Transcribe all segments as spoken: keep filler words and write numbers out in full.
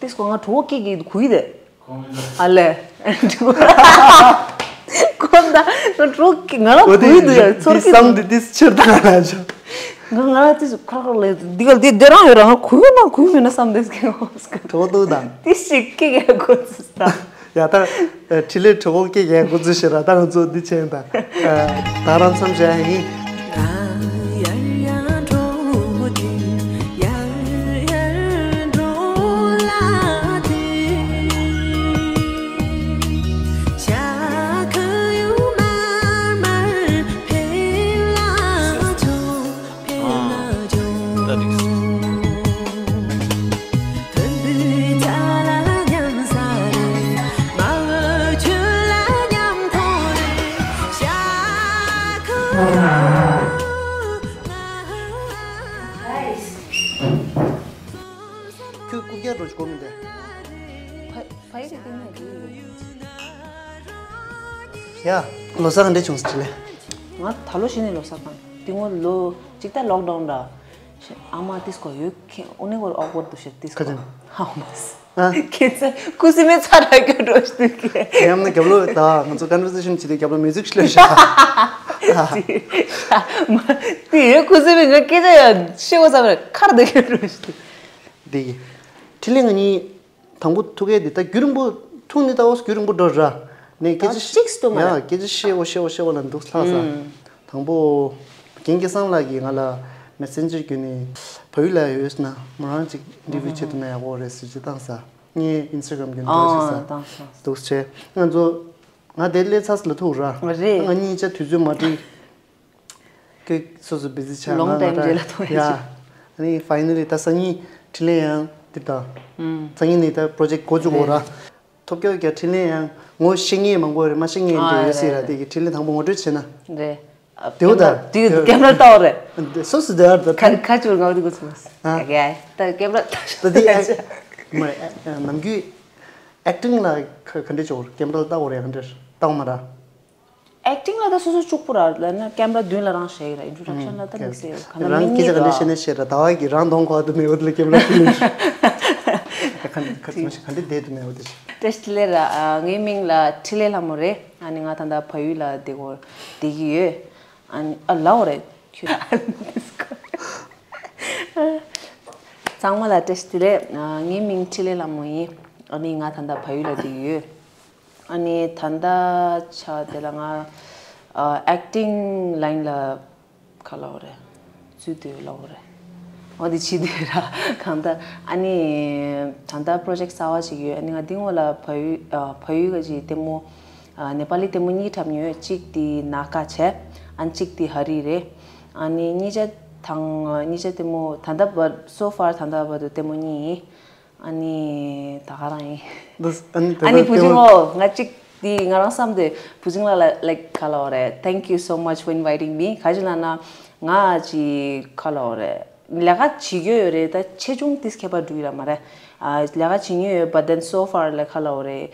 ཏིས་ཁོ་ང་གྲོགས་སྐད་ཀྱི་གུ་ཡི་དེ། ཨ་ལེ། ཁོ་ད་ང་གྲོགས་ང་ལ་གུ་ཡི་དུ་ཡ་ཚོར་གི་སང་དེ་ཏིས་ཕྱིར་དང་ལ་ཆོ། ང་ང་ལ་ཏིས་ཁར་ཁར་ལེ་འདི་ག་འདི་འདི་རང་ཡོད་རང་གུ་ཡོད་ན་གུ་ཡོད་མེད་ན་བསམ་དེས་ཀྱི་གྲོགས་དུ་དང་ཏིས་ཞིག་སྐད་ཀྱི་གུ་ཚུ་ད། ཡ་ད། ཁྲི་ལེ་གྲོགས་སྐད་ཀྱི་གུ་ཚུ་ཞེ་ར་ད་ང་ཚོ་འདི་ཆེན་ད། ད་རང་མཚམས་བཞག་ཡིན། ཁྱོད་རྐུབ་བཀྱག་འགྲོ་ཅིག་གོ་མི་འདུག་ཕ་ཕ་ཡི་གི་སྟེང་ནས་འགྲིག་ཡོད། ཡ། ལོ་གསར་ག་འདྲས་བྱུང་ཟེར་ལེ། ང་ད་ལོ་གཞི་ནས་ལོ་གསར་བཏང་། དེ་སྔོན་ལོ་གཅིག་ད་ལོག་ཌའུན་ར། ཨ་མ་ཏིས་ཀོ་ཡོད་ཁེ་ཨོ་ནེ་གོར་ཨོག་ཝར་དུ་ཤེར་ཏིས་ཀོ། ཁ་ཅན། ཧ་མ་སི། ཨ། ཁྱེད་ཚོ་ཁུ་སིམ་མེ་ཚ་ར་གྱོད་འགྲོ་ཞིག་འདུག་གས། ཡང་ན་རྒྱབ་ལོ་ད་ང་ཚོ་ཀོན་ཝར་སེ་ཤན་བྱེད་དུས་རྒྱབ་ལོ་མིའུ་ཟིག་ཤི་ལ་ཤ། དེ་ཡོད་ཁུ་སིམ་མེ་ང་སྐད་ཆ་ཡང་ཤེས་གོ་ས་མ་རེད་ཁར་འདུག་གྱོད་འགྲོ་ཞིག་འདུག་འདི་གི། ཁྲི་ལེ་ང་གཉིས་དང་པོ་ཐུག་གས་འདི་ད་རྒྱུན་རིང་པོ་ཐུག་ནི་ད་འོ་རྒྱུན་རིང་པོ་འགྲོ་ར། ནས་སྐད་ད་ཆ་གཅིག་སྟོན་མ་ཡ་རེད། སྐད་ཆ་བཤད་འོ་བཤད་འོ་བཤད་འོ་ལ་འདུག་ལྷག་ས། དང་པོ། རྒན་སྐལ་བཟང་ལགས་ཀྱིས་ང་ལ་མེ་སེན་ཇར་བརྒྱུད་ནས་བལ་ཡུལ་ལ་ཡོད་ན་མོ་རང་ཅིག་ཨིན་ཊར་བིའུ་བྱེད་ཐུབ་ན་ཡག་པོ་རེད་ཟེར་ཅིག་བཏང་ས། ངས་ཨིན་སི་ཊ་གྷ་རམ་བརྒྱུད་ནས་འགྲོ་ཨ་ཟེར་ས། བཏང་སོང་། འདུག་བྱས་ང་ཚོ། ང་དེ་སླེབས་ཚར་ལ་ཐུག་ར། རེད། ང་གཉིས་ཆ་དུས་ཚོད་མ་འགྲིག་ཁོས་སོ་སོ་བི་ཟི་ཆགས། ལོང་ང་ང་ཊའིམ་རེད་ལ་ཐུག་ཡ། ཡ། ཨ་ནི་ཕའི་ནལ་ལི་ད་སང་ཉིན་འཕྲིན་ལས་ཡང་འདི་དང་། ཨུམ། སང་ཉིན་ནི་ད་པྲོ་ཇེཀ་འགོ་བཙུགས་འོ་ར། རེད། ཐོབ་སྐྱོ་རྒྱ་འཕྲིན་ལས་ཡང་ངོ་ཤེས་མཁན་མང་པོ་རེད་མ་ཤེས་མཁན་ཨ་དེ་ཡོད་སྲིད་ར། རེད་དེ་གི་འཕྲིན་ལས་དང་པོ་ངོ་སྤྲོད་བྱས་ན། རེད། དེའུ་ད། དེའུ་ཀེམ་ར་ལྟ་བ་རེད། སོ་སོ་དེ་ཨར་ད། ཁ་ཁ་ཅུར་ངའོ་དེ་གོ་ཚུགས། ཨ། ཡ་ད་ཀེམ་ར་ལྟ། ད་དེ་ཨ། མ་ནམ་རྒྱུན་ཨེག་ཊིང་ལ་ག་ག་འདྲས་ཅོར་ཀེམ་ར་ལ་ལྟ་བ་རེད་ག་འདྲས་ལྟ་བ་མ་ར། ཨེག་ཊིང་ལ་ད་སོ་སོ་གཅིག་པུ་ར་ལ་ན་ཀེམ་ར་མདུན་ལ་རང་བཤད་ཡི་ར། ཨིན་ཊྲོ་ཌག་ཤན་ལ་ད་དམིགས་བསལ་ཡོད་ག་ན་རང་མི་སྐད་ཆ་ག་འདྲ་བཤད་ན་བཤད་ར། ཟླ་བ་གི་རང་གདོང་ཁོག་ཏུ་མེད་འོ་དེ་ལ་ཀེམ་ར་ཕིལ་ལིང་། ག་ག་ག་འདྲ་བསྡད་དུ་མེད་འོ་དེ། བཀྲ་ཤིས་བདེ་ལེགས་ར། ཨ་ངའི་མིང་ལ་འཕྲིན་ལས་ལྷ་མོ་རེད། ཨ་ནི་ང་ད་ལྟ་བལ་ཡུལ་ལ་བསྡད་གོ་བསྡད་ཀྱི་ཡོད། ཨ་ནི་ཨ་ལའོ་རེད་ཁྱོད། ཚང་མ་ལ་བཀྲ་ཤིས་བདེ་ལེགས། ཨ་ངའི་མིང་འཕྲིན་ལས་ལྷ་མོ་ཡིན། ཨ་ནི་ང་ད་ལྟ་བལ་ཡུལ་ལ་བསྡད་ཀྱི་ཡོད། ཨ་ནི་ད་ལྟ་ཆ་དེ་ལ་ང་ཨེག་ཊིང་ལའིན་ལ་ག་ལབ་དགོས་རེད། ཚུད་དུ་ལབ་དགོས་རེད། འོ་དེ་བྱེད་དུས་ར་གང་ལྟར་ཨ་ནི་ད་ལྟ་པྲོ་ཇེཀ་གསར་བ་ཅིག་ཡོད། ཨ་ནི་ང་འདི་སྔོན་ལ་བལ་ཡུལ་ཨ་བལ་ཡུལ་ག་ཅིག་ལྟད་མོ་ཨ་ནེ་པ་ལི་ལྟད་མོ་གཉིས་འཁྲབ་མྱོང་ཡོད། གཅིག་དེ་ནཱ་ཀ་བྱས། ཨ་ནི་གཅིག་དེ་ཧ་རི་རེད། ཨ་ནི་གཉིས་ཆ་དང་གཉིས་ཆ་ལྟད་མོ་ད་ལྟ་བར་so far ད་ལྟ་བར་དུ་ལྟད་མོ་གཉིས་ཡིན། ཨ་ནི་ད་ག་རང་ཡིན། འདི་ཨ་ནི་ཨ་ནི་བུ་ཆུང་ཨོ་ང་གཅིག་འདི་ང་རང་བསམ་སྟེ་བུ་ཆུང་ལགས་ལ་like ག་ལབ་དགོས་རེད། Thank you so much for inviting me. ག་ཅི་ལབ་ན་ང་ཅིག་ག་ལབ་དགོས་རེད། ལས་ཀ་བྱེད་ཀྱི་ཡོད་རེད། ད་ཆེ་ཆུང་ཏིས་ཁྱད་པར་འགྲོ་གི་ར་མ་རེད། ཨ་ལས་ཀ་བྱེད་ཀྱི་ཡོད། But then so far like ག་ལབ་དགོས་རེད།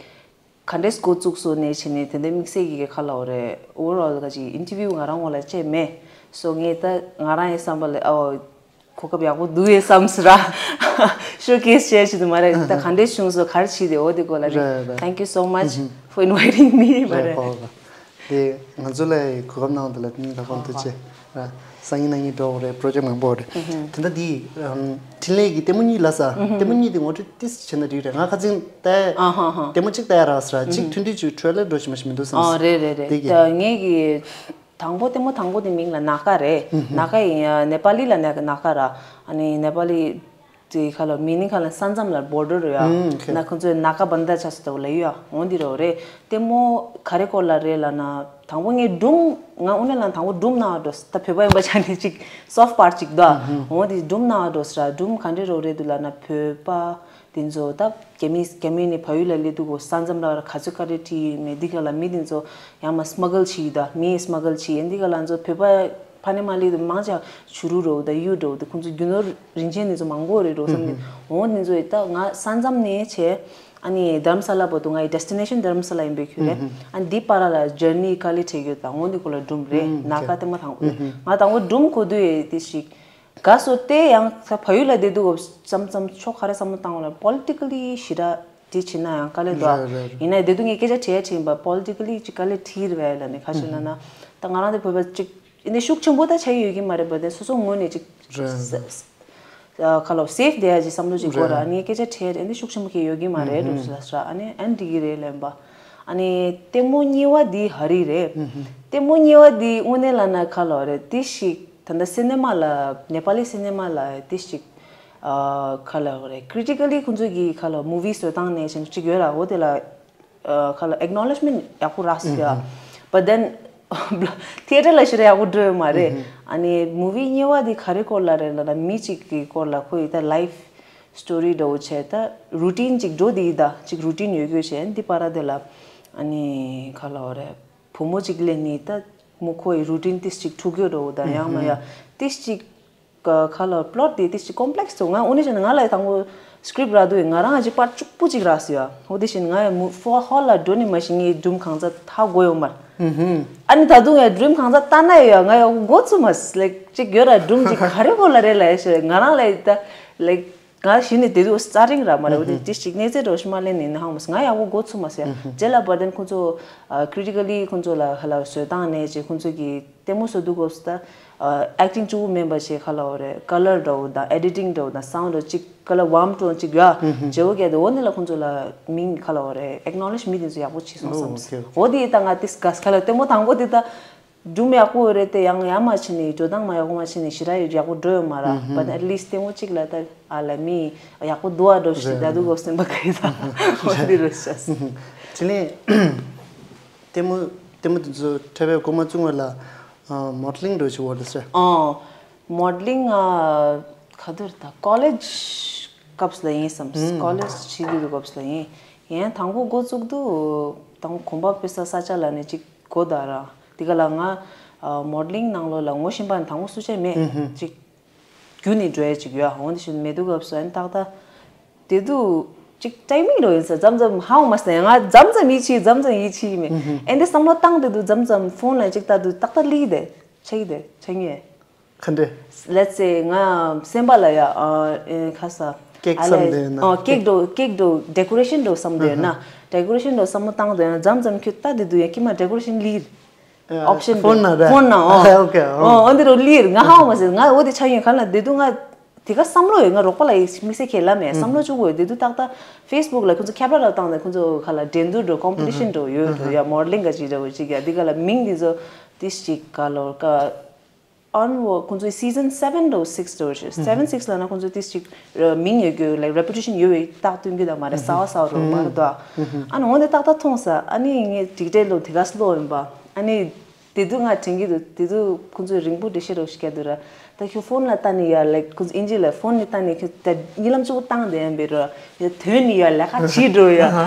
ག་འདྲས་འགོ་བཙུགས་སོང་ནས་བྱས་ནས་དེ་འདྲའི་དམིགས་བསལ་གྱི་ག་ལབ་དགོས་རེད། Overall ག་ཅིག་ཨིན་ཊར་བིའུ་ང་རང་ངོ་ལ་བྱས་མེད། So ངས་ད་ང་རང་ཡི་བསམ་པ་ལ་ཨོ། གོ་སྐབས་ཡག་པོ་འདུག་ཡས་བསམ་སོང་ར། ཤོ་ཀེས་བྱས་ཆེད་དུ་མ་རེད། ད་ག་འདྲས་བྱུང་སོང་ག་རེ་བྱས་ཏེ་འོ་དེ་སྐོར་ལ་རེད། རེད་རེད། Thank you so much for inviting me. མ་རེད་རེད། ཧོ་ཧོ། དེ་ང་ཚོ་ལ་གོ་སྐབས་གནང་བ་དེ་ལ་ནི་ལྷག་པར་ཐུགས་རྗེ་ཆེ། ར་སང་ཉིན་གནངས་ཉིན་འགྲོ་དགོས་རེད། པྲོ་ཇེཀ་མང་པོ་རེད། དེ་འདྲ་དེ་འཕྲིན་ལས་ཀྱི་ལྟད་མོ་གཉིས་ལབ་ས། ལྟད་མོ་གཉིས་དེ་ངོ་སྤྲོད་ཏིས་བྱས་ན་འགྲིག་རེད། ང་ཁ་སང་ལྟ་ཨ་ཧ་ཧ། ལྟད་མོ་གཅིག་ལྟ་ཡ་རག་སོང་ར། གཅིག་ཐུང་ཐུང་ཅིག་ཊེ་རེ་ལར་འདྲ་ཞིག་མ་ཞིག་མི་འདུག་བསམ་སོང་། ཨ་རེད་རེད་རེད། དེ་གི་ད་ངས་ཀྱི། དང་པོ་ལྟད་མོ་དང་པོ་དེ་མིང་ལ་ནཱ་ཀ་རེད། ནཱ་ཀ་ཡིན་ནེ་པ་ལི་ལ་ནཱ་ཀ་ར། ཨ་ནི་ནེ་པ་ལི་དེ་ག་ལབ་མི་ནི་ག་ལབ་ས་མཚམས་ལ་བོར་ཌར་ཡ། ན་ཁོང་ཚོས་ནཱ་ཀ་བན་དར་ཆགས་སུ་ལབ་ཡ། འོ་འདི་རོ་རེད། ལྟད་མོ་ག་རེ་སྐོར་ལ་རེད་ལབ་ན། དང་པོ་ངས་སྒྲུང་ང་དངོས་གནས་ལ་དང་པོ་སྒྲུང་ནང་འགྲོ་ད་བོད་པ་ཡིན་པ་ཆ་ནས་ཅིག་སོཕ་པར་ཅིག་འདུག་འོ་འདི་སྒྲུང་ནང་འགྲོ་ས་ར། སྒྲུང་ག་འདྲས་རོ་རེད་འདུག་ལབ་ན་བོད་པ། དེ་ཚོ་ད་རྒྱ་མི་རྒྱ་མི་ནས་བལ་ཡུལ་ལ་སླེབས་དུས་གོ་ས་མཚམས་ལ་ག་ཚོད་ག་རེ་ཁྲིད་ཡོད་མེད་འདི་ག་ལ་མི་དེ་ཚོ་ཡང་མ་སྨ་གལ་བྱེད་ཡི་ད་མི་སྨ་གལ་བྱེད་ཡི་འདི་ག་ལ་ཚོ་བོད་པ་ཕ་ནས་མ་སླེབས་དུས་མང་ཆེ་བ་བྱུ་རུ་འགྲོ་ད་གཡུ་འགྲོ་ད་ཁོང་ཚོ་རྒྱུ་ནོར་རིན་ཆེན་དེ་ཚོ་མང་པོ་རེད་འགྲོ་བསམ་གི་འོ་དེ་ཚོ་ད་ང་ས་མཚམས་ནས་བྱས་ཨ་ནི་དྷ་རམ་ས་ལ་བར་དུ་ང་ཡི་ཌེ་སི་ཊི་ནེ་ཤན་དྷ་རམ་ས་ལ་ཡིན་པའི་ཁྱོད་རེད་ཨ་ནི་འདི་བར་ལ་ཇར་ནི་ག་ལེ་བྱེད་ཡོད་ད་འོ་འདི་གོ་ལ་སྒྲུང་རེད་ནཱ་ཀ་ལྟད་མོ་དང་པོ་ང་དང་པོ་སྒྲུང་གོ་དུས་ཡི་དེ་ཞིག་ག་སོ་དེ་ཡང་ས་ཕ་ཡུལ་ལ་བསྡད་དུས་སྐབས་ཙམ་ཙམ་ཕྱོགས་ག་རེ་བསམ་བློ་བཏང་བ་ལ་པོ་ལི་ཊི་ཀ་ལི་ཞེ་དྲག་དེ་བྱེད་ན་ཡང་དཀའ་ལས་འདུག་རེད་རེད། ཡིན་ན་བསྡད་དུས་ངས་སྐད་ཆ་དྲིས་ཡ་དྲིས་ཡིན་པ་པོ་ལི་ཊི་ཀ་ལི་ཅིག་དཀའ་ལས་འཁྲིར་བས་ལ་ནི་ཁ་ཤས་ལ་ན་ད་ང་རང་དེ་བོད་པ་ཅིག་ཡིན་ནའི་ཤུགས་ཆེན་པོ་ད་ཆགས་ཡོད་ཀྱི་མ་རེད་པ་དེ་སོ་སོ་ངོས་ནས་ཅིག་རེད་རེད། ཁ་ལོ་སེབ་བསྡད་ཡ་ཅིག་བསམ་བློ་ཅིག་དགོས་ར་རེད། ངས་སྐད་ཆ་དྲིས་ཡ་དེ་ཤུགས་ཆེན་པོ་གི་ཡོད་ཀྱི་མ་རེད་འདུག་ཟེར་ལ་ཨ་ནི་ཨན་འགྲིག་གི་རེད་ལན་པ། ཨ་ནི་ལྟད་མོ་གཉིས་པ་འདི་ཧ་རི་རེད། ལྟད་མོ་གཉིས་པ་འདི་དངོས་གནས་ལ་ན་ཁ་ལོ་རེད་དེ་ཞིག་ད་ལྟ་སི་ནེ་མ་ལ་ནེ་པ་ལི་སི་ནེ་མ་ལ་དེ་ཞིག་ཁ་ལོ་རེད་ཀི་རི་ཊི་ཀ་ལི་ཁོང་ཚོ་གི་ཁ་ལོ་མུ་ཝི་བཟོ་སྟངས་ནས་ཅིག་ཡོད་ར་འོ་དེ་ལ། ཁ་ལ་ཨེག་ནོ་ལེཇ་མེན་ཡག་པོ་རག་སོང་ཡ། But then ཐི་ཡེ་ཊར་ལ་ཞེ་དྲག་ཡག་པོ་འགྲོ་ཡོད་མ་རེད། ཨ་ནི་མུ་ཝི་གཉིས་པ་དེ་ག་རེ་སྐོར་ལ་རེད་ལབ་ན་མི་གཅིག་གི་སྐོར་ལ་ཁོ་ཡི་ད་ལའིཕ་སི་ཊོ་རི་འདྲ་བོ་བྱས་ད་རུ་ཊིན་གཅིག་འགྲོ་དེ་ཡི་ད་གཅིག་རུ་ཊིན་ཡོད་དགོས་བྱས་འདི་པ་ར་དེ་ལ་ཨ་ནི་ག་ལབ་དགོས་རེད་བུ་མོ་གཅིག་སླེབས་ནི་ད་མོ་ཁོ་ཡི་རུ་ཊིན་ཏིས་གཅིག་འཁྲུག་གི་འགྲོ་ད་ཡང་མ་ཡ་ཏིས་གཅིག་ཁ་ལ་པློཊ་དེ་དེ་ཅིག་ཀོམ་པི་ལེགས་སུ་ང་འོ་ནི་ཅན་ང་ལ་དང་པོ་སི་ཀྲིབ་རག་དུས་ང་རང་ཅིག་པར་གཅིག་པུ་ཅིག་རག་སོང་ཡ། འོ་དེ་བཞིན་ང་ཡ་མུ་ཧོལ་ལ་འགྲོ་ནི་མ་ཤེས་ངའི་སྒྲུང་གང་ཚ་ཧ་གོ་ཡོད་མ་རེད། ཨ་ནི་ད་དུང་ཡ་སྒྲུང་གང་ཚ་ལྟ་ན་ཡ་ང་ཡ་མགོ་ཚུགས་མ་སི་ལེག་ཅིག་ཡོད་ར་སྒྲུང་ཅིག་ག་རེ་གོ་ལ་རེད་ལ་ཡ་ཤེས་ང་རང་ལ་ཡ་ད་ལེག་ང་གཞི་ནས་དེ་དུས་རྩ་རིང་ར་མ་རེད། འོ་དེ་ཅིག་ཅིག་གནས་ཚད་འགྲོ་ཤི་མ་ལེན་ནི་ནི་ཧང་མ་སི་ང་ཡ་མགོ་ཚུགས་མ་སི་ཡ། རྗེས་ལ་བར་དན་ཁོང་ཚོ་ཀྲི་ཊི་ཀ་ལི་ཁོང་ཚོ་ལ་ཧ་ལ་བཟོ་སྟངས་ནས་ཅིག་ཁོང་ཚོ་གི་ལྟད་མོ་བཟོ་དུས་སྐབས་སུ་ད་ཨེག་ཊིང་གཅིག་པུ་མིན་པ་ཞིག་ག་ལབ་དགོས་རེད། ཀ་ལར་འདྲ་བོ་དང་ཨེ་ཌི་ཊིང་འདྲ་བོ་དང་སའུན་ཌ་འདྲ་བོ་ཅིག་ག་ལ་ཝམ་ཀྲོན་ཅིག་ཡོད་བརྗེ་བོ་བརྒྱབ་དེ་འོ་འདི་ལ་ཁོང་ཚོ་ལ་མིང་ག་ལབ་དགོས་རེད་ཨེག་ནོ་ལེཇ་མི་དེ་ཚོ་ཡག་པོ་བྱས་སོང་བསམ། ཨོ་ཁེ། འོ་དེ་ད་ང་ཏིས་ག་ག་ལ་ལྟད་མོ་དང་པོ་དེ་ད་སྒྲུང་ཡག་པོ་རེད་དེ་ཡང་ཡང་མ་བྱས་ནས་འགྲོ་སྟངས་མ་ཡག་པོ་མ་བྱས་ནས་ཞེ་དྲག་ཡག་པོ་འགྲོ་ཡོད་མ་རེད། བ་ད་ཨེཊ་ལིསཊ་ལྟད་མོ་གཅིག་ལ་ད་ཨ་ལ་མི་ཡག་པོ་འདུག་ཨ་འགྲོ་ཞིག་ད་དུང་གོ་སེམས་པ་ག་ཡི་ད་འོ་འདི་རུ་ཤ་སི། དེ་ནས། ལྟད་མོ་ལྟད་མོ་དེ་ཚོ་འཁྲབ་པའི་འགོ་མ་བཙུགས་སྔོན་ལ་མོ་ཌེ་ལིང་འདྲ་བོ་ཞིག་འོ་ལ་ཟེར། ཨོ། མོ་ཌེ་ལིང་ང་ག་དུས་རེད་ད་ཀོ་ལེཇ་སྐབས་ལ་ཡིན་བསམ། ཀོ་ལེཇ་བྱེད་དུས་སྐབས་ལ་ཡིན། ཡན་དང་པོ་འགོ་བཙུགས་དུས་དང་གོམ་པ་སྤོས་ས་ས་ཆ་ལ་ནས་ཅིག་གོ་ད་ར་དེ་ག་ལ་ང་མོ་ཌེ་ལིང་ནང་ལོགས་ལ་ངོ་ཤེས་པ་དང་པོ་སུ་བྱས་མེད་ཅིག་རྒྱུ་ནི་འགྲོ་ཡ་ཅིག་ཡོད་འོང་དེ་བཞིན་མེད་དུས་སྐབས་སུ་ཨན་ཏག་ཏག་དེ་དུས་ཅིག་ཊའི་མིང་འགྲོ་ཡིན་ས་མཚམས་མཚམས་ཧ་འོང་མ་སོང་ང་མཚམས་མཚམས་ཡིད་ཆེས་མཚམས་མཚམས་ཡིད་ཆེས་མེད། ཨན་དེ་བསམ་བློ་བཏང་དེ་དུས་མཚམས་མཚམས་ཕོན་ལ་ཅིག་ལྟ་དུས་ཏག་ཏག་ལི་དེ་ཆེ་གི་དེ་ཆེ་ངེས། ག་འདྲ། Let's say ང་སེམས་པ་ལ་ཡ་ཨ་ཁ་ས་ཀེག་བསམ་དེ་ཡོད་ན་ཨ་ཀེག་འགྲོ་ཀེག་འགྲོ་ཌེ་ཀོ་རེ་ཤན་འགྲོ་བསམ་དེ་ཡོད་ན་ཌེ་ཀོ་རེ་ཤན་འགྲོ་བསམ་བློ་བཏང་དེ་ཡོད་ན་མཚམས་མཚམས་ཁྱོད་ལྟ་དེ་དུས་ཡ་ཁྱི་མ་ཌེ་ཀོ་རེ་ཤན་ལི། ཨོབ་ཤན་ཕོན་ན་ར། ཕོན་ན་ཨོ། ཨོ་ཁེ་ཨོ། ཨོ་འདི་རུ་ལིར་ང་ཧ་མ་ཟེར་ང་འོ་དེ་ཆ་ཡོད་ག་ན་དེ་དུས་ང་དེ་ག་བསམ་བློ་ཡོད་ང་རོགས་པ་ལ་ཡིག་དམིགས་བསལ་ཁས་ལ་མེད་བསམ་བློ་བཅུག་དགོས་དེ་དུས་ཏག་ཏག་ཕེ་སི་བུག་ལ་ཁོང་ཚོ་ཁྱབ་ར་ལ་བཏང་ནས་ཁོང་ཚོ་ག་ལ་འགྲན་བསྡུར་འགྲོ་ཀོམ་པི་ཊི་ཤན་འགྲོ་ཡོད་འགྲོ་ཡ་མོ་ཌེ་ལིང་ག་ཅིག་འདྲ་བོ་ཅིག་ཡ་དེ་ག་ལ་མིང་དེ་ཚོ་ཏིས་ཅིག་ག་ལོར་ག་ཨན་བོ་ཁོང་ཚོའི་སི་ཛན་སེ་བེན་འགྲོ་སིག་སི་འགྲོ་ཞེས་སེ་བེན་སིག་ལ་ན་ཁོང་ཚོ་ཏིས་ཅིག་མིང་ཡོད་རྒྱུ་ལའིག་རེ་པུ་ཊེ་ཤན་ཡོད་བའི་རྟགས་སྟོན་གྱི་ད་མ་རེད་གསར་བ་གསར་བ་རོ་མ་རེད་དོ། ཨ་ནི་འོ་དེ་ཏག་ཏག་མཐོང་ས་ཨ་ནི་ངས་འགྲིག་འདྲའི་ལོ་དེ་ག་སློ་ཡིན་པ་ཨ་ནི། དེ་དུས་ང་དྲན་གྱི་འདུག་དེ་དུས་ཁོང་ཚོས་རིང་པོ་འགྲེལ་བཤད་རོགས་ཞིག་བརྒྱབ་འདུག་ར། ད་ཁྱོད་ཕོན་ལ་ལྟ་ནི་ཡ་ལེགས་ཁོང་ཚོ་ཨིན་ཇི་ལ་ཕོན་ནི་ལྟ་ནི་ཁྱོད་ད་གཉིད་ལམ་གཅིག་པོ་བཏང་བསྡད་ཡ་འབད་ར། ཡ་དོན་ནི་ཡ་ལས་ཀ་བྱེད་འགྲོ་ཡ།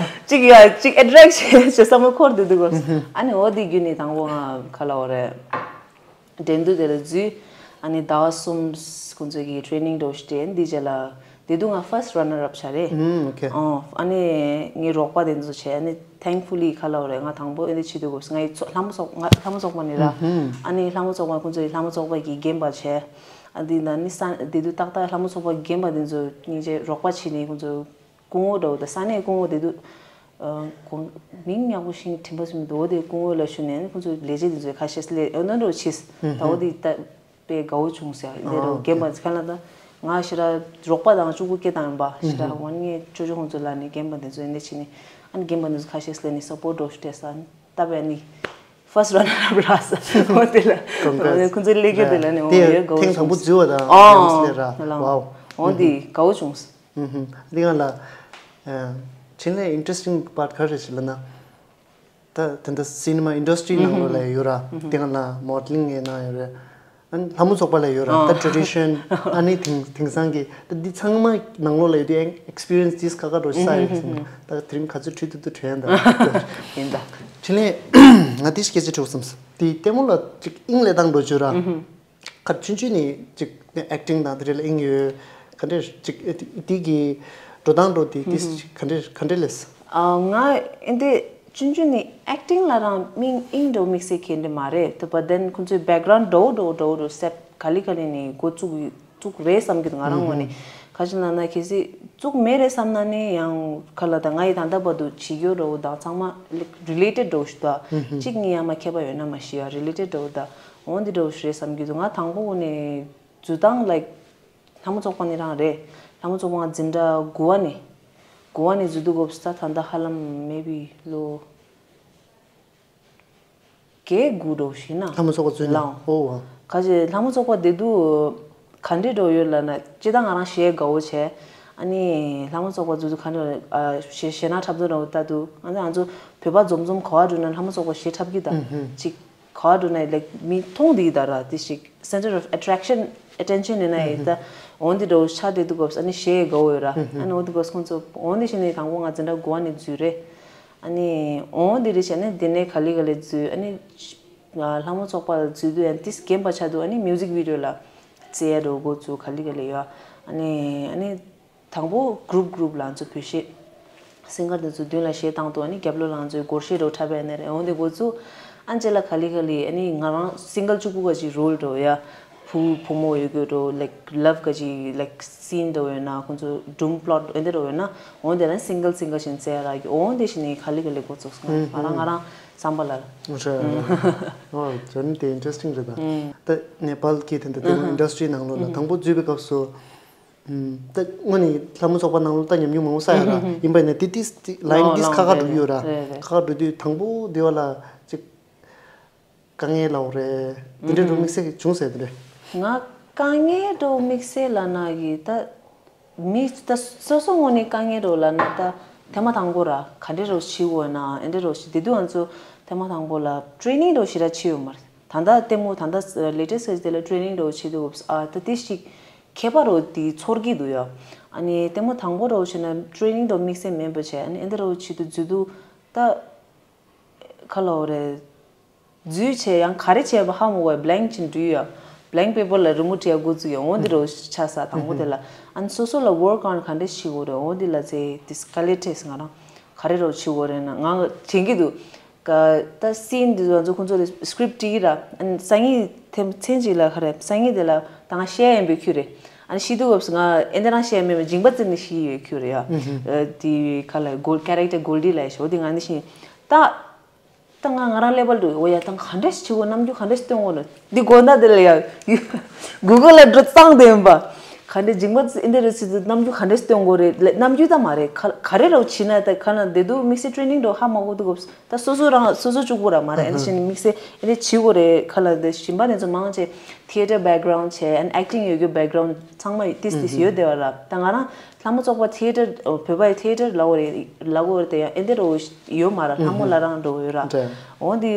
གཅིག་ཡ་གཅིག་ཨེ་ཊེ་རེག་བྱེད་བྱེད་བསམ་བློ་འཁོར་བསྡད་འདུག་གོ། ཨ་ནི་འོ་དེ་བརྒྱུད་ནས་དང་པོ་ང་ག་ལ་འོ་རེད། འགྲན་བསྡུར་དེ་ལ་འཛུལ། ཨ་ནི་ཟླ་བ་གསུམ་ཁོང་ཚོ་གི་ཊེ་རེ་ནིང་འགྲོ་ཞིག་སྤྲད་འདི་རྗེས་ལ། དེ་དུས་ང་ཕར་སི་ཊི་རན་ནར་ཨབ་ཆགས་རེད། ཨུམ། ཨོ་ཁེ། ཨོ། ཨ་ནི་ངའི་རོགས་པ་དེ་ཚོ་བྱས་ཨ་ནི་ཐེང་ཕུ་ལི་ག་ལབ་དགོས་རེད། ང་དང་པོ་ཨེ་འདི་བྱེད་དུས་སྐབས་སུ་ང་ཡི་ཚོ་ལྷ་མོ་ཚོགས་ང་ལྷ་མོ་ཚོགས་པ་ནི་ར། ཨུམ། ཨ་ནི་ལྷ་མོ་ཚོགས་པ་ཁོང་ཚོ་ཡི་ལྷ་མོ་ཚོགས་པ་གི་རྒན་པ་བྱས། ཨ་འདི་ན་ནི་ས་དེ་དུས་ཏག་ཏག་ལྷ་མོ་ཚོགས་པ་གི་རྒན་པ་དེ་ཚོ་སྙིང་རྗེ་རོགས་པ་བྱས་ནི་ཁོང་ཚོ་སྐུ་ངོ་འདྲ་བོ་དང་ས་གནས་སྐུ་ངོ་དེ་དུས་ཨ་ཁོང་མིང་ཡག་པོ་ཞིག་དྲན་པ་སུ་མི་འདུག་འོ་དེ་སྐུ་ངོ་ལ་ཞུ་ནས་ཨ་ནི་ཁོང་ཚོ་ལས་བྱེད་དེ་ཚོ་ཁ་ཤས་སླེབས་ཨ་ནི་འདྲ་བོ་བྱས། ད་འོ་དེ་ད། དཔེ་དགའ་བོ་བྱུང་ཟེར་ཡ་འདི་རུ་རྒན་པ་ཁ་ལ་ད་ང་ཞེ་དྲག་རོགས་པ་དང་གཅུང་པོ་སྐད་བཏང་ཡིན་པ་ཞེ་དྲག་ཝན་ངས་ཅོ་ཅོ་ཁོང་ཚོ་ལ་ནི་རྒན་པ་འདི་ཚོ་ཡིན་ནས་ཕྱིན་ནས་ཨ་ནི་རྒན་པ་འདི་ཚོ་ཁ་ཤས་སླེབས་ནས་སབ་པོར་འགྲོ་ཞུ་སྤྲད་ས་ཨ་ནི་ད་བས་ནི་ཕར་སི་ཊི་རན་ནར་ཨབ་རག་ས་འོ་དེ་ལ་ཁོང་ཚོའི་ལས་ཀ་དེ་ལ་ནི་འོ་ཡོད་དགའ་བོ་ཐེངས་དང་པོ་བྱུང་འཛུལ་བ་དང་ཨ་ཡང་སླེབས་ར་ལའོ་འོ་འདི་དགའ་བོ་བྱུང་། འདི་ང་ལ་ཕྱིན་ལས་ཨིན་ཊི་རེ་སི་ཊིང་པཱར་ག་རེ་ཞིག་ལབ་ན། ད་དེ་འདྲ་སི་ནི་མ་ཨིན་ཌ་སི་ཊི་རི་ནང་ལོགས་ལ་ཡོད་ར། དེ་སྒང་ལ་མོ་ཌེ་ལིང་ཡི་ནང་ཡོད་རེད། ཨ་ནི་ལྷ་མོ་ཚོགས་པ་ལ་ཡོད་ར། ད་ཊེ་ཌི་ཤན་ཨ་ནི་དེང་དེང་སང་གི་ད་འདི་ཚང་མ་ནང་ལོགས་ལ་ཡོད་དུས་ཨེག་སི་པི་རི་ཡན་སི་ཏིས་ཁ་ཁ་འགྲོ་ཤི་ས་ཡོད་ཟེར་ན་ད་དེ་རིང་ག་ཚོད་ཁྲུས་ཏུ་ཏུ་ཁྲུས་ཡན་ད། ཡིན་ད། ཕྱིན་ལས་ང་དེ་ཞིག་སྐད་ཆ་དྲི་བ་བསམ་སོང་། དེ་ལྟད་མོ་ལ་ཅིག་དབྱིངས་ལས་བཏང་འགྲོ་བཅུག་ར། ཁ་ཆུང་ཆུང་ནས་ཅིག་ཨེག་ཊིང་དང་དེ་འདྲ་ལ་དབྱིངས་ཡོད། ག་འདྲ་ཅིག་དེ་གི་འགྲོ་སྟངས་འགྲོ་དེ་དེ་ག་འདྲ་ག་འདྲ་ལས། ཨ་ང་ཨེ་འདི་ཆུང་ཆུང་ནས་ཨེག་ཊིང་ལ་རང་མིང་དབྱིངས་འགྲོ་དམིགས་བསལ་གྱི་འདྲ་མ་རེད་དེ་བ་དེན་ཁོང་ཚོའི་བེག་གྷ་རའུན་ཌི་འགྲོ་འགྲོ་འགྲོ་འགྲོ་སེབ་ག་ལི་ག་ལི་ནས་འགོ་བཙུགས་ བཙུགས་རེད་བསམ་གྱི་འདུག་ང་རང་ངོས་ནས། ཁ་ཅིག་ལབ་ན་གལ་སྲིད་བཙུགས་མེད་རེད་བསམ་ན་ནི་ཡང་ག་ལ་ད་ང་ཡི་ད་ལྟ་བར་དུ་བྱེད་རྒྱུ་འདྲ་བོ་དང་ཚང་མ་རི་ལེ་ཊེཌ་འདྲ་བོ་ཞིག་འདུག་གཅིག་གཉིས་ཡང་མ་ཁྱད་པར་ཡོད་ན་མ་ཤེས་ཡ། རི་ལེ་ཊེཌ་འདྲ་བོ་དང་འོ་འདི་འདྲ་བོ་ཞིག་རེད་བསམ་གྱི་འདུག་ང་དང་པོ་ངོས་ནས་འཛུལ་སྟངས་ལའིཀ་ལྷ་མོ་ཚོགས་པ་ནི་རང་རེད། ལྷ་མོ་ཚོགས་པ་ང་འཛིན་གྲྭ་དགུ་པ་ནས་དགུ་པ་ནས་འཛུལ་དུས་སྐབས་སུ་ད་ད་ལྟ་ཧ་ལམ་མེ་བི་ལོ་བརྒྱད་དགུ་འགྲོ་བཞིན་ན་ལྷ་མོ་ཚོགས་པ་འཛུལ་ན། ལའང་། ཨོ་ཝ། ཁ་ཅིག་ལྷ་མོ་ཚོགས་པ་བསྡད་དུས་ག་འདྲས་འགྲོ་ཡོད་ལབ་ན། སྤྱིར་བཏང་ང་རང་གཞས་དགའ་བོ་བྱས། ཨ་ནི་ལྷ་མོ་ཚོགས་པ་འཛུལ་དུས་ག་འདྲས་ཨ་གཞས་གཞས་སྣ་འཁྲབ་ཚུལ་འདྲ་བོ་ལྟ་དུས། ང་ཚོ་ང་ཚོ་བོད་པ་འཛོམས་འཛོམས་ག་པར་འགྲོ་ན་ལྷ་མོ་ཚོགས་པ་གཞས་འཁྲབ་ཀྱི་ད་ཅིག་ག་པར་འགྲོ་ན་ལའིཀ་མི་མཐོང་བསྡད་ཀྱི་ད་ར། དེ་ཞིག་center of attraction, attention ཡིན་ན་ཡིན་ད། འོ་འདི་འདྲ་བོ་ཆགས་བསྡད་དུས་སྐབས་སུ་ཨ་ནི་གཞས་དགའ་བོ་ཡོད་ར། ཨ་ནི་འོ་དུས་སྐབས་སུ་ཁོང་ཚོ་འོ་འདི་བཞིན་ནས་དང་པོ་ང་འཛིན་གྲྭ་དགུ་པ་ནས་འཛུལ་རེད། ཨ་ནི་འོ་འདི་རེད་བྱས་ནས་དེ་ནས་ག་ལེ་ག་ལེ་འཛུལ། ཨ་ནི་ལྷ་མོ་ཚོགས་པ་ལ་འཛུལ་དུས་ཡང་ཏིས་རྒན་པ་ཆགས་དུས་ཨ་ནི་མིའུ་ཟིག་བི་ཌི་ཡོ་ལ་རྩེ་ཡ་འགྲོ་འགོ་བཙུགས། ག་ལེ་ག་ལེ་ཡོད། ཨ་ནི་ཨ་ནི་དང་པོ་གུ་རུབ་གུ་རུབ་ལ་ང་ཚོ་བོད་གཞས་སིང་གར་དེ་ཚོ་མདུན་ལ་གཞས་བཏང་དུས་ཨ་ནི་རྒྱབ་ལོགས་ལ་ང་ཚོའི་སྒོར་གཞས་འགྲོ་འཁྲབ་པ་ཡིན་ན་རེད། འོ་འདི་འགོ་བཙུགས། ཨ་ཅེ་ལ་ག་ལེ་ག་ལེ་ཨ་ནི་ང་རང་སིང་གལ་གཅིག་པུ་ག་ཅིག་རོལ་འགྲོ་ཡ། བུ་བུ་མོ་ཡོད་དགོས་འགྲོ། ལའིཀ་ལབ་ག་ཅིག་ལའིཀ་སིན་འདྲ་བོ་ཡོད་ན། ཁོང་ཚོ་སྒྲུང་པློཊ་འོ་འདི་འདྲ་བོ་ཡོད་ན། འོ་འདི་རང་སིང་གལ་སིང་གལ་བཞིན་རྩེ་ར་གི། འོ་འདི་བཞིན་ནི་ག་ལེ་ག་ལེ་འགོ་བཙུགས་སོང་། ང་རང་ང་རང་བསམ་པ་ལ། རེད་རེད། ཨོ་ཇར་ནི་དེ་ཨིན་ཊ་རེ་སི་ཊིང་རེད་ད། ད་ནེ་པཱལ་གི་དེ་འདྲ་དེ་མོ་ཨིན་ཌ་སི་ཊི་རི་ནང་ལོགས་ལ་དང་པོ་འཛུལ་བའི་སྐབས་སུ། ད་དངོས་ནས་ལྷ་མོ་ཚོགས་པ་ནང་ལོགས་ད་ཉམས་མྱོང་མང་པོ་བསགས་ཡོད་ར། ཡིན་པ་ནས་དེ་ཏིས་ལའིན་ཏིས་ཁ་ཁ་འགྲོ་གི་ཡོད་ར། རེད་རེད། ཁ་ཁ་འགྲོ་དུས་དང་པོ་དེ་བ་ལ་ཅིག་དཀའ་ངལ་ལབ་རེད། དེ་འདྲའི་འགྲོ་དམིགས་བསལ་གྱི་བྱུང་ཟེར་དེ་འདྲ། ང་དཀའ་ངལ་འགྲོ་དམིགས་བསལ་ལབ་ན་གི་ད་མི་ད་སོ་སོ་ངོས་ནས་དཀའ་ངལ་འགྲོ་ལབ་ན་ད་ཐེངས་མ་དང་པོ་ར་ག་འདྲའི་རོ་བྱེད་དགོས་ན་ཨེ་འདྲའི་རོ་བྱེད། དེ་དུས་ང་ཚོ་ཐེངས་མ་དང་པོ་ལ་ཊེ་རེ་ནིང་རོ་ཞེ་དྲག་བྱས་ཡོད་མ་རེད། ད་ལྟ་ལྟད་མོ་ད་ལྟ་ལེ་ཊེ་སི་ཊི་དེ་ལ་ཊེ་རེ་ནིང་རོ་བྱེད་དུས་ཨ་ད་དེ་ཞིག་ཁྱད་པར་རོ་དེ་ཚོར་གྱི་འདུག་ཡ། ཨ་ནི་ལྟད་མོ་དང་པོ་རོ་བྱས་ན་ཊེ་རེ་ནིང་རོ་དམིགས་བསལ་མེད་པ་བྱས། ཨ་ནི་ཨེ་འདྲའི་རོ་བྱེད་དུས་འཛུལ་དུས་ད་ག་ལབ་རེད། འཛུལ་བྱས་ཡང་ག་རེ་བྱས་པ་ཧ་མ་གོ་བའི་བྷ་ལེང་ཅིག་འགྲུལ་ཡ། བྷ་ལེང་པེ་པར་ལ་རི་མོ་བྲིས་ཡ་འགོ་བཙུགས་ཡ། འོ་འདི་རོ་ཆགས་ས་དང་པོ་དེ་ལ། ཨ་ནི་སོ་སོ་ལ་ཝོརཀ་ཨོན་ག་འདྲས་བྱེད་དགོས་རེད། འོ་འདི་ལ་ཚེ་ཏིས་ག་ལེ་ཏིས་ང་རང་ག་རེ་རོ་བྱེད་དགོས་རེད་ན་ང་དྲན་གྱི་འདུག་ད་སིན་འདི་ཚོ་ང་ཚོ་ཁོང་ཚོ་ལ་སི་ཀི་རིབ་བྲིས་ར། ཨ་ནི་སང་ཉིན་ཐེངས་མཚན་གཅིག་ལ་ག་རེ་སང་ཉིན་དེ་ལ་ད་ང་བཤད་ཡན་པའི་ཁྱུ་རེད། ཨ་ནི་ཤི་དུས་སྐབས་སུ་ང་ཨེ་འདི་རང་བཤད་མེད་མ་མཇིང་པ་རྩེ་ནས་ཤི་ཡོད་ཁྱུ་རེད་ཡ། དེ་ག་ལ་གོལ་ཀེ་རེག་ཊར་གོལ་ཌི་ལ་ཡ་ཤོ་དེ་ང་འདི་བཞིན་ད། ད་ང་ང་རང་ཀླད་པ་ལ་འདུག་འོ་ཡ་ད་ག་འདྲས་བྱེད་དགོས། རྣམ་འགྱུར་ག་འདྲས་སྟོན་དགོས་ལ་འདི་དགོང་དག་འདི་ལ་ཡ་གུ་གལ་ལ་འགྲོ་གཙང་དེ་ཡིན་པ། ག་འདྲས་མཇིང་པ་ཨེ་འདྲས་རེད་ཟེར་དུས་རྣམ་འགྱུར་ག་འདྲས་སྟོན་དགོས་རེད་ལ། རྣམ་འགྱུར་ད་མ་རེད། ག་ག་རེ་རོ་བྱེད་ན་ད་ག་ན་བསྡད་དུས་དམིགས་བསལ་ཊེ་རེ་ནིང་འགྲོ་ཧ་མ་གོ་དུས་སྐབས་ད་སོ་སོ་རང་སོ་སོ་གཅིག་པུ་ར་མ་རེད། ཨེ་འདི་བཞིན་དམིགས་བསལ་ཨེ་འདྲས་བྱེད་དགོས་རེད། ག་ལ་འདི་གཞན་པ་དེ་ཚོ་མང་ཆེ་ཐི་ཡེ་ཊར་བེག་གྷ་རའུན་ཌི་བྱས། ཨ་ནི་ཨེག་ཊིང་ཡོད་རྒྱུ་བེག་གྷ་རའུན་ཌི་ཚང་མ་ཏིས་ཏིས་ཡོད་བསྡད་པ་ར། ད་ང་རང་ལྷ་མོ་ཚོགས་པ་ཐི་ཡེ་ཊར་བོད་པའི་ཐི་ཡེ་ཊར་ལབ་དགོས་རེད་ལབ་དགོས་རེད་དེ་ཡང་ཨེ་འདི་རོ་ཡོད་མ་ར། ལྷ་མོ་ལ་རང་འགྲོ་ཡོད་ར། འོ་འདི་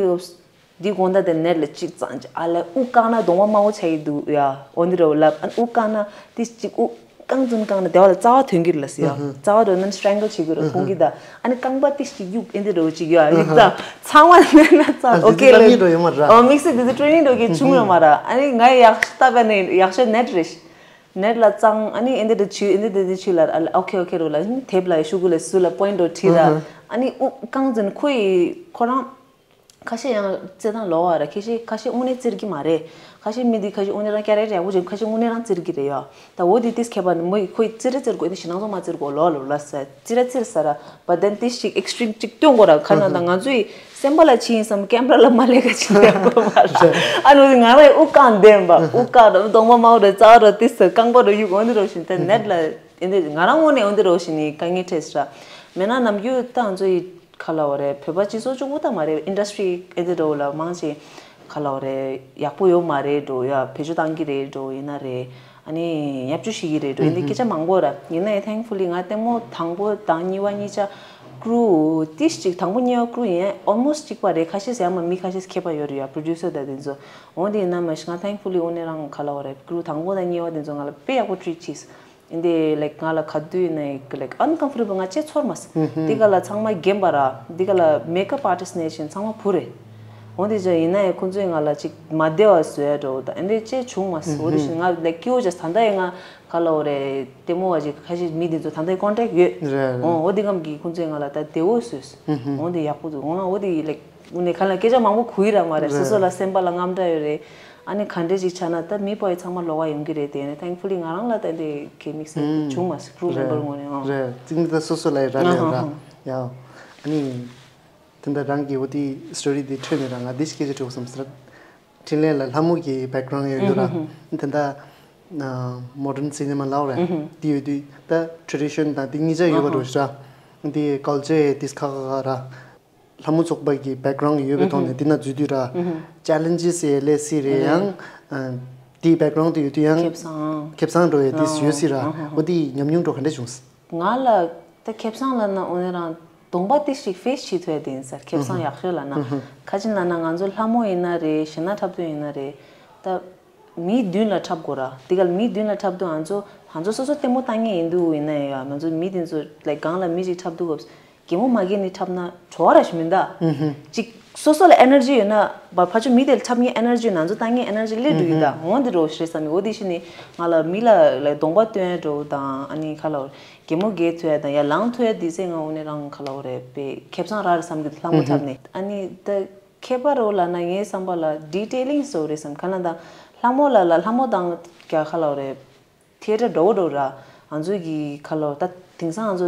འདི་དགོང་དག་དེ་ནེཊ་ལ་གཅིག་གཙང་ཅིག་ཨ་ལས་དབུགས་བཀག་ན་གདོང་པ་དམར་པོ་ཆགས་ཀྱི་འདུག་ཡ། འོ་འདི་རོ་ལབ། ཨ་དབུགས་བཀག་ན་ཏིས་གཅིག་དབུགས་རྐང་བཙུན་བཀག་ན་དེ་བ་ལ་རྩ་བ་ཐོན་གྱི་རེད་ལ་ཟེར་ཡ། རྩ་བ་འགྲོ་ན་སི་ཊེ་རེང་གལ་བྱེད་ཀྱི་རེད་ཁོང་གིས་ད། ཨ་ནི་རྐང་པ་ཏིས་གཅིག་གཡུག་ཨེ་འདི་རོ་གཅིག་ཡ་ཡིག་ད་ཚང་མ་ནེཊ་ལ་རྩ་ཨོ་ཁེ་ལ་ཡིག་འགྲོ་ཡོད་མ་ར། ཨོ་དམིགས་བསལ་འདི་ཚོ་ཊེ་རེ་ནིང་འགྲོ་གི་བྱུང་ཡོད་མ་ར། ཨ་ནི་ང་ཡག་ཤོས་ལྟ་བ་ནི་ཡག་ཤོས་ནེཊ་རེད། ནེཊ་ལ་གཙང་ཨ་ནི་ཨེ་འདི་འདི་བྱུས་ཨེ་འདི་འདི་འདི་བྱུས་ལ་ཨ་ལ་ཨོ་ཁེ་ཨོ་ཁེ་རོ་ལ་ཨ་ནི་དེབ་ལ་ཤུ་གུ་ལ་སུ་ལ་པོ་ཡིན་འགྲོ་བྲིས་ར། ཨ་ནི་དབུགས་རྐང་བཙུན་ཁོ་ཡི་ཁོ་རང་ཁ་ཤས་ཡང་རྩེད་ཐང་ལོག་བ་ར། ཁ་ཤས་ཁ་ཤས་དངོས་གནས་རྩེད་ཀྱི་མ་རེད། ཁ་ཤས་མི་འདི་ཁ་ཤས་དངོས་གནས་རང་ཀེ་རེག་ཊར་ཡག་པོ་བྱེད། ཁ་ཤས་དངོས་གནས་རང་རྩེད་ཀྱི་རེད་ཡ། ད་འོ་དེ་ཏིས་ཁྱད་པར་ནི་མོ་ཡི་ཁོ་ཡི་རྩེད་ར་རྩེད་དགོས་ཨེ་འདི་ཞེ་སྣང་ཚོ་མ་རྩེད་དགོས་ལོ་ལོ་ལ་ས་རྩེད་ར་རྩེད་ས་ར། བ་དན་ཏིས་ཅིག་ཨེག་སི་ཊིམ་ཅིག་སྟོན་དགོས་ར། ཁ་ན་ད་ང་ཚོ་ཡི་སེམས་པ་ལ་ཕྱིན་ཡིན་བསམ་ཀེམ་ར་ལ་མ་ལས་ཀ་ཕྱིན་ཡག་པོ་མ་རེད། ཨ་ནི་ང་རའི་དབུགས་བཀག་འདེམས་པ་དབུགས་བཀག་ར་གདོང་པ་དམར་པོ་རེད་རྩ་བ་ར་ཏིས་ས་རྐང་པ་ར་གཡུག་འོ་འདི་རོ་བཞིན་ད་ནེཊ་ལ་ཨེ་འདི་ང་རང་ངོས་ནས་འོ་འདི་རོ་བཞིན་ནི་དཀའ་ངལ་འཕྲད་ས་ར། མེད་ན་ནམ་རྒྱུན་ད་ང་ཚོ་ཡི་ག་ལབ་དགོས་རེད། བོད་པ་སྤྱི་ཚོགས་གཅིག་པུ་ད་མ་རེད། ཨིན་ཌ་སི་ཊི་རི་ཨེ་འདི་འདྲ་བོ་ལ་མང་ཆེ་ག་ལབ་དགོས་རེད། ཡག་པོ་ཡོད་མ་རེད་འགྲོ་ཡ། བེད་སྤྱོད་བཏང་གི་རེད་འགྲོ་ཡིན་ན་རེད། ཨ་ནི་ཡབ་ཆུ་ཤི་གི་རེད་འགྲོ་ཡིན་ཏེ་སྐད་ཆ་མང་པོ་ར། ཡིན་ན་ཡང་ཐེང་ཕུ་ལི་ང་ལྟད་མོ་དང་པོ་དང་གཉིས་པ་གཉིས་ཆ་ཀྲུ་ཏིས་ཅིག་དང་པོ་གཉིས་པ་ཀྲུ་ཡིན་ཨོལ་མོ་སི་གཅིག་པ་རེད། ཁ་ཤས་ཟེར་ཡ་མ་མི་ཁ་ཤས་ཁྱད་པར་ཡོད་རེད་ཡ། པྲོ་ཌིའུ་སར་དང་དེ་ཚོ། འོ་དེ་ཡིན་ན་མ་ཤི་ང་ཐེང་ཕུ་ལི་འོ་ནས་རང་ག་ལབ་དགོས་རེད། ཀྲུ་དང་པོ་དང་གཉིས་པ་དེ་ཚོ་ང་ལ་དཔེ་ཡག་པོ་ཊི་རིཊ་བྱས། ཨིན་དེ་ལའིཀ་ང་ལ་ག་དུས་ནས་ལའིཀ་ཨན་ཀམ་ཕོར་ཊེ་བལ་ང་ཅེ་ཚོར་མ་སོང་། དེ་ག་ལ་ཚང་མ་རྒན་པ་ར། དེ་ག་ལ་མེག་ཨབ་ཨར་ཊིསི་ནས་བཞིན་ཚང་མ་བུ་རེད། འོ་དེ་ཅག་ཡིན་ན་ཡང་ཁོང་ཚོས་ང་ལ་ཅིག་མ་བདེ་བ་བཟོ་ཡ་འདྲ་བོ་དང་ཨིན་དེ་ཅེ་བྱུང་མ་སོང་། འོ་དེ་བཞིན་ང་ལའིཀ་སྐྱིད་པོ་བྱས་ད་ལྟ་ཡང་ང་ག་ལབ་དགོས་རེད། ལྟད་མོ་བ་ཅིག་ཁ་ཤས་མི་དེ་ཚོ་ད་ལྟ་ཡང་ཀོན་ཊེག་ཡོད། རེད་རེད། འོ་འོ་དེ་གམ་གྱིས་ཁོང་ཚོས་ང་ལ་ད་བདེ་བོ་བཟོས། འོ་དེ་ཡག་པོ་འདུག་འོ་ང་འོ་དེ་ལའིཀ་དངོས་གནས་ག་ལ་སྐད་ཆ་མང་པོ་གོ་ཡི་ར་མ་རེད། སོ་སོ་ལ་སེམས་པ་ལ་དངངས་སྐྲག་ཡོད་རེད། ཨ་ནི་ག་འདྲས་ཅིག་ཆགས་ན་ད་མི་པོ་ཡི་ཚང་མ་ལོགས་ཀ་ཡོང་གི་རེད་དེ་ནས་thankfully ང་རང་ལ་ད་འདི་གལ་དམིགས་བསལ་བྱུང་མ་སོང་group member་ངོས་ནས། ཨང་། རེད། ཙིང་ད་སོ་སོ་ལ་ཡི་ར་ལས་ར་ཡ། ཨ་ནི། དེ་འདྲ་རང་གི་འོ་དེ་story་དེ་འཕྲོས་ནས་རང་ང་དེ་ཞིག་སྐད་ཆ་དྲི་དགོས་བསམ་སོང་། འཕྲིན་ལས་ལ་ལྷ་མོ་གི་background་ཡོད་ཡོད་ར། དེ་འདྲ་modern cinema་ལབ་ར་དེ་ཡོད་དུས་ད་tradition་དང་དེ་གཉིས་ཆ་ཡོད་པ་འགྲོ་ཤག་ར། དེ་culture་དེ་ཁ་ཁ་ཁ་ར། ལྷ་མོ་ཚོགས་པ་གི་background་ཡོད་པའི་ཐོག་ནས་དེ་ན་འཛུལ་དུས་ར། challenges་ཡང་སླེབས་སྲིད་རེད་ཡང་། དེའི་background་དེ་ཡོད་དུས་ཡང་ཁེ་བཟང་། ཁེ་བཟང་འགྲོ་ཡ་དེ་ཡོད་སྲིད་ར། འོ་དེ་ཉམས་མྱོང་འགྲོ་ག་འདྲ་བྱུང་སོང་། ང་ལ་ད་ཁེ་བཟང་ལབ་ན་འོ་ནི་རང་གདོང་པ་དེ་ཞིག་face་བྱེད་ཐུབ་ཡ་དེ་ཡིན་ས། ཁེ་བཟང་ཡག་ཤོས་ལབ་ན། ཁ་ཅིག་ལབ་ན་ང་ཚོ་ལྷ་མོ་ཡིན་ན་རེད། གཞས་སྣ་འཁྲབ་སྟོན་ཡིན་ན་རེད། ད་མིའི་མདུན་ལ་འཁྲབ་དགོས་ར། དེ་ག་ལ་མིའི་མདུན་ལ་འཁྲབ་དུས་ང་ཚོ་ང་ཚོ་སོ་སོ་ལྟད་མོ་ལྟ་མཁན་ཡིན་དུས་ཡིན་ན་ཡང་ང་ཚོ་མི་དེ་ཚོ་like་སྒང་ལ་མི་ཅིག་འཁྲབ་དུས་སྐབས་གད་མོ་མ་བགད་ནས་འཁྲབ་ན་བྲོ་བ་ར་ཞིག་མིན་ད། ཅིག་སོ་སོ་ལ་energy་ཡོད་ན་བ་ཕ་ཆོ་མི་དེ་ལ་འཁྲབ་མཁན་energy་ཡོད་ན་ང་ཚོ་ལྟ་མཁན་energy་སླེབས་འགྲོ་ཡིན་ད། འོ་འདི་འདྲ་བོ་ཞིག་རེད་བསམ་གི། འོ་དེ་བཞིན་ནི་ང་ལ་མི་ལ་like་གདོང་པ་སྟོན་ཡ་འདྲ་བོ་དང་ཨ་ནི་ག་ལབ་རེད། གད་མོ་བགད་ཐུབ་ཡ་དང་ཡར་ལངས་ཐུབ་ཡ་དེ་ཚོ་ང་འོ་ནི་རང་ག་ལབ་དགོས་རེད། དཔེ་ཁེ་བཟང་རག་རེད་བསམ་གི་འདུག་ལྷ་མོ་འཁྲབ་ནས། ཨ་ནི་ད་ཁྱད་པར་འོ་ལབ་ན་ངའི་བསམ་པ་ལ་detailing་བཟོ་རེད་བསམ། ག་ལབ་ན་ད་ལྷ་མོ་ལ་ལ་ལྷ་མོ་དང་རྒྱ་ག་ལབ་དགོས་རེད། theatre་འདྲ་བོ་འདྲ་བོ་ར། ང་ཚོ་གི་ག་ལབ་ད་དེང་སང་ང་ཚོ་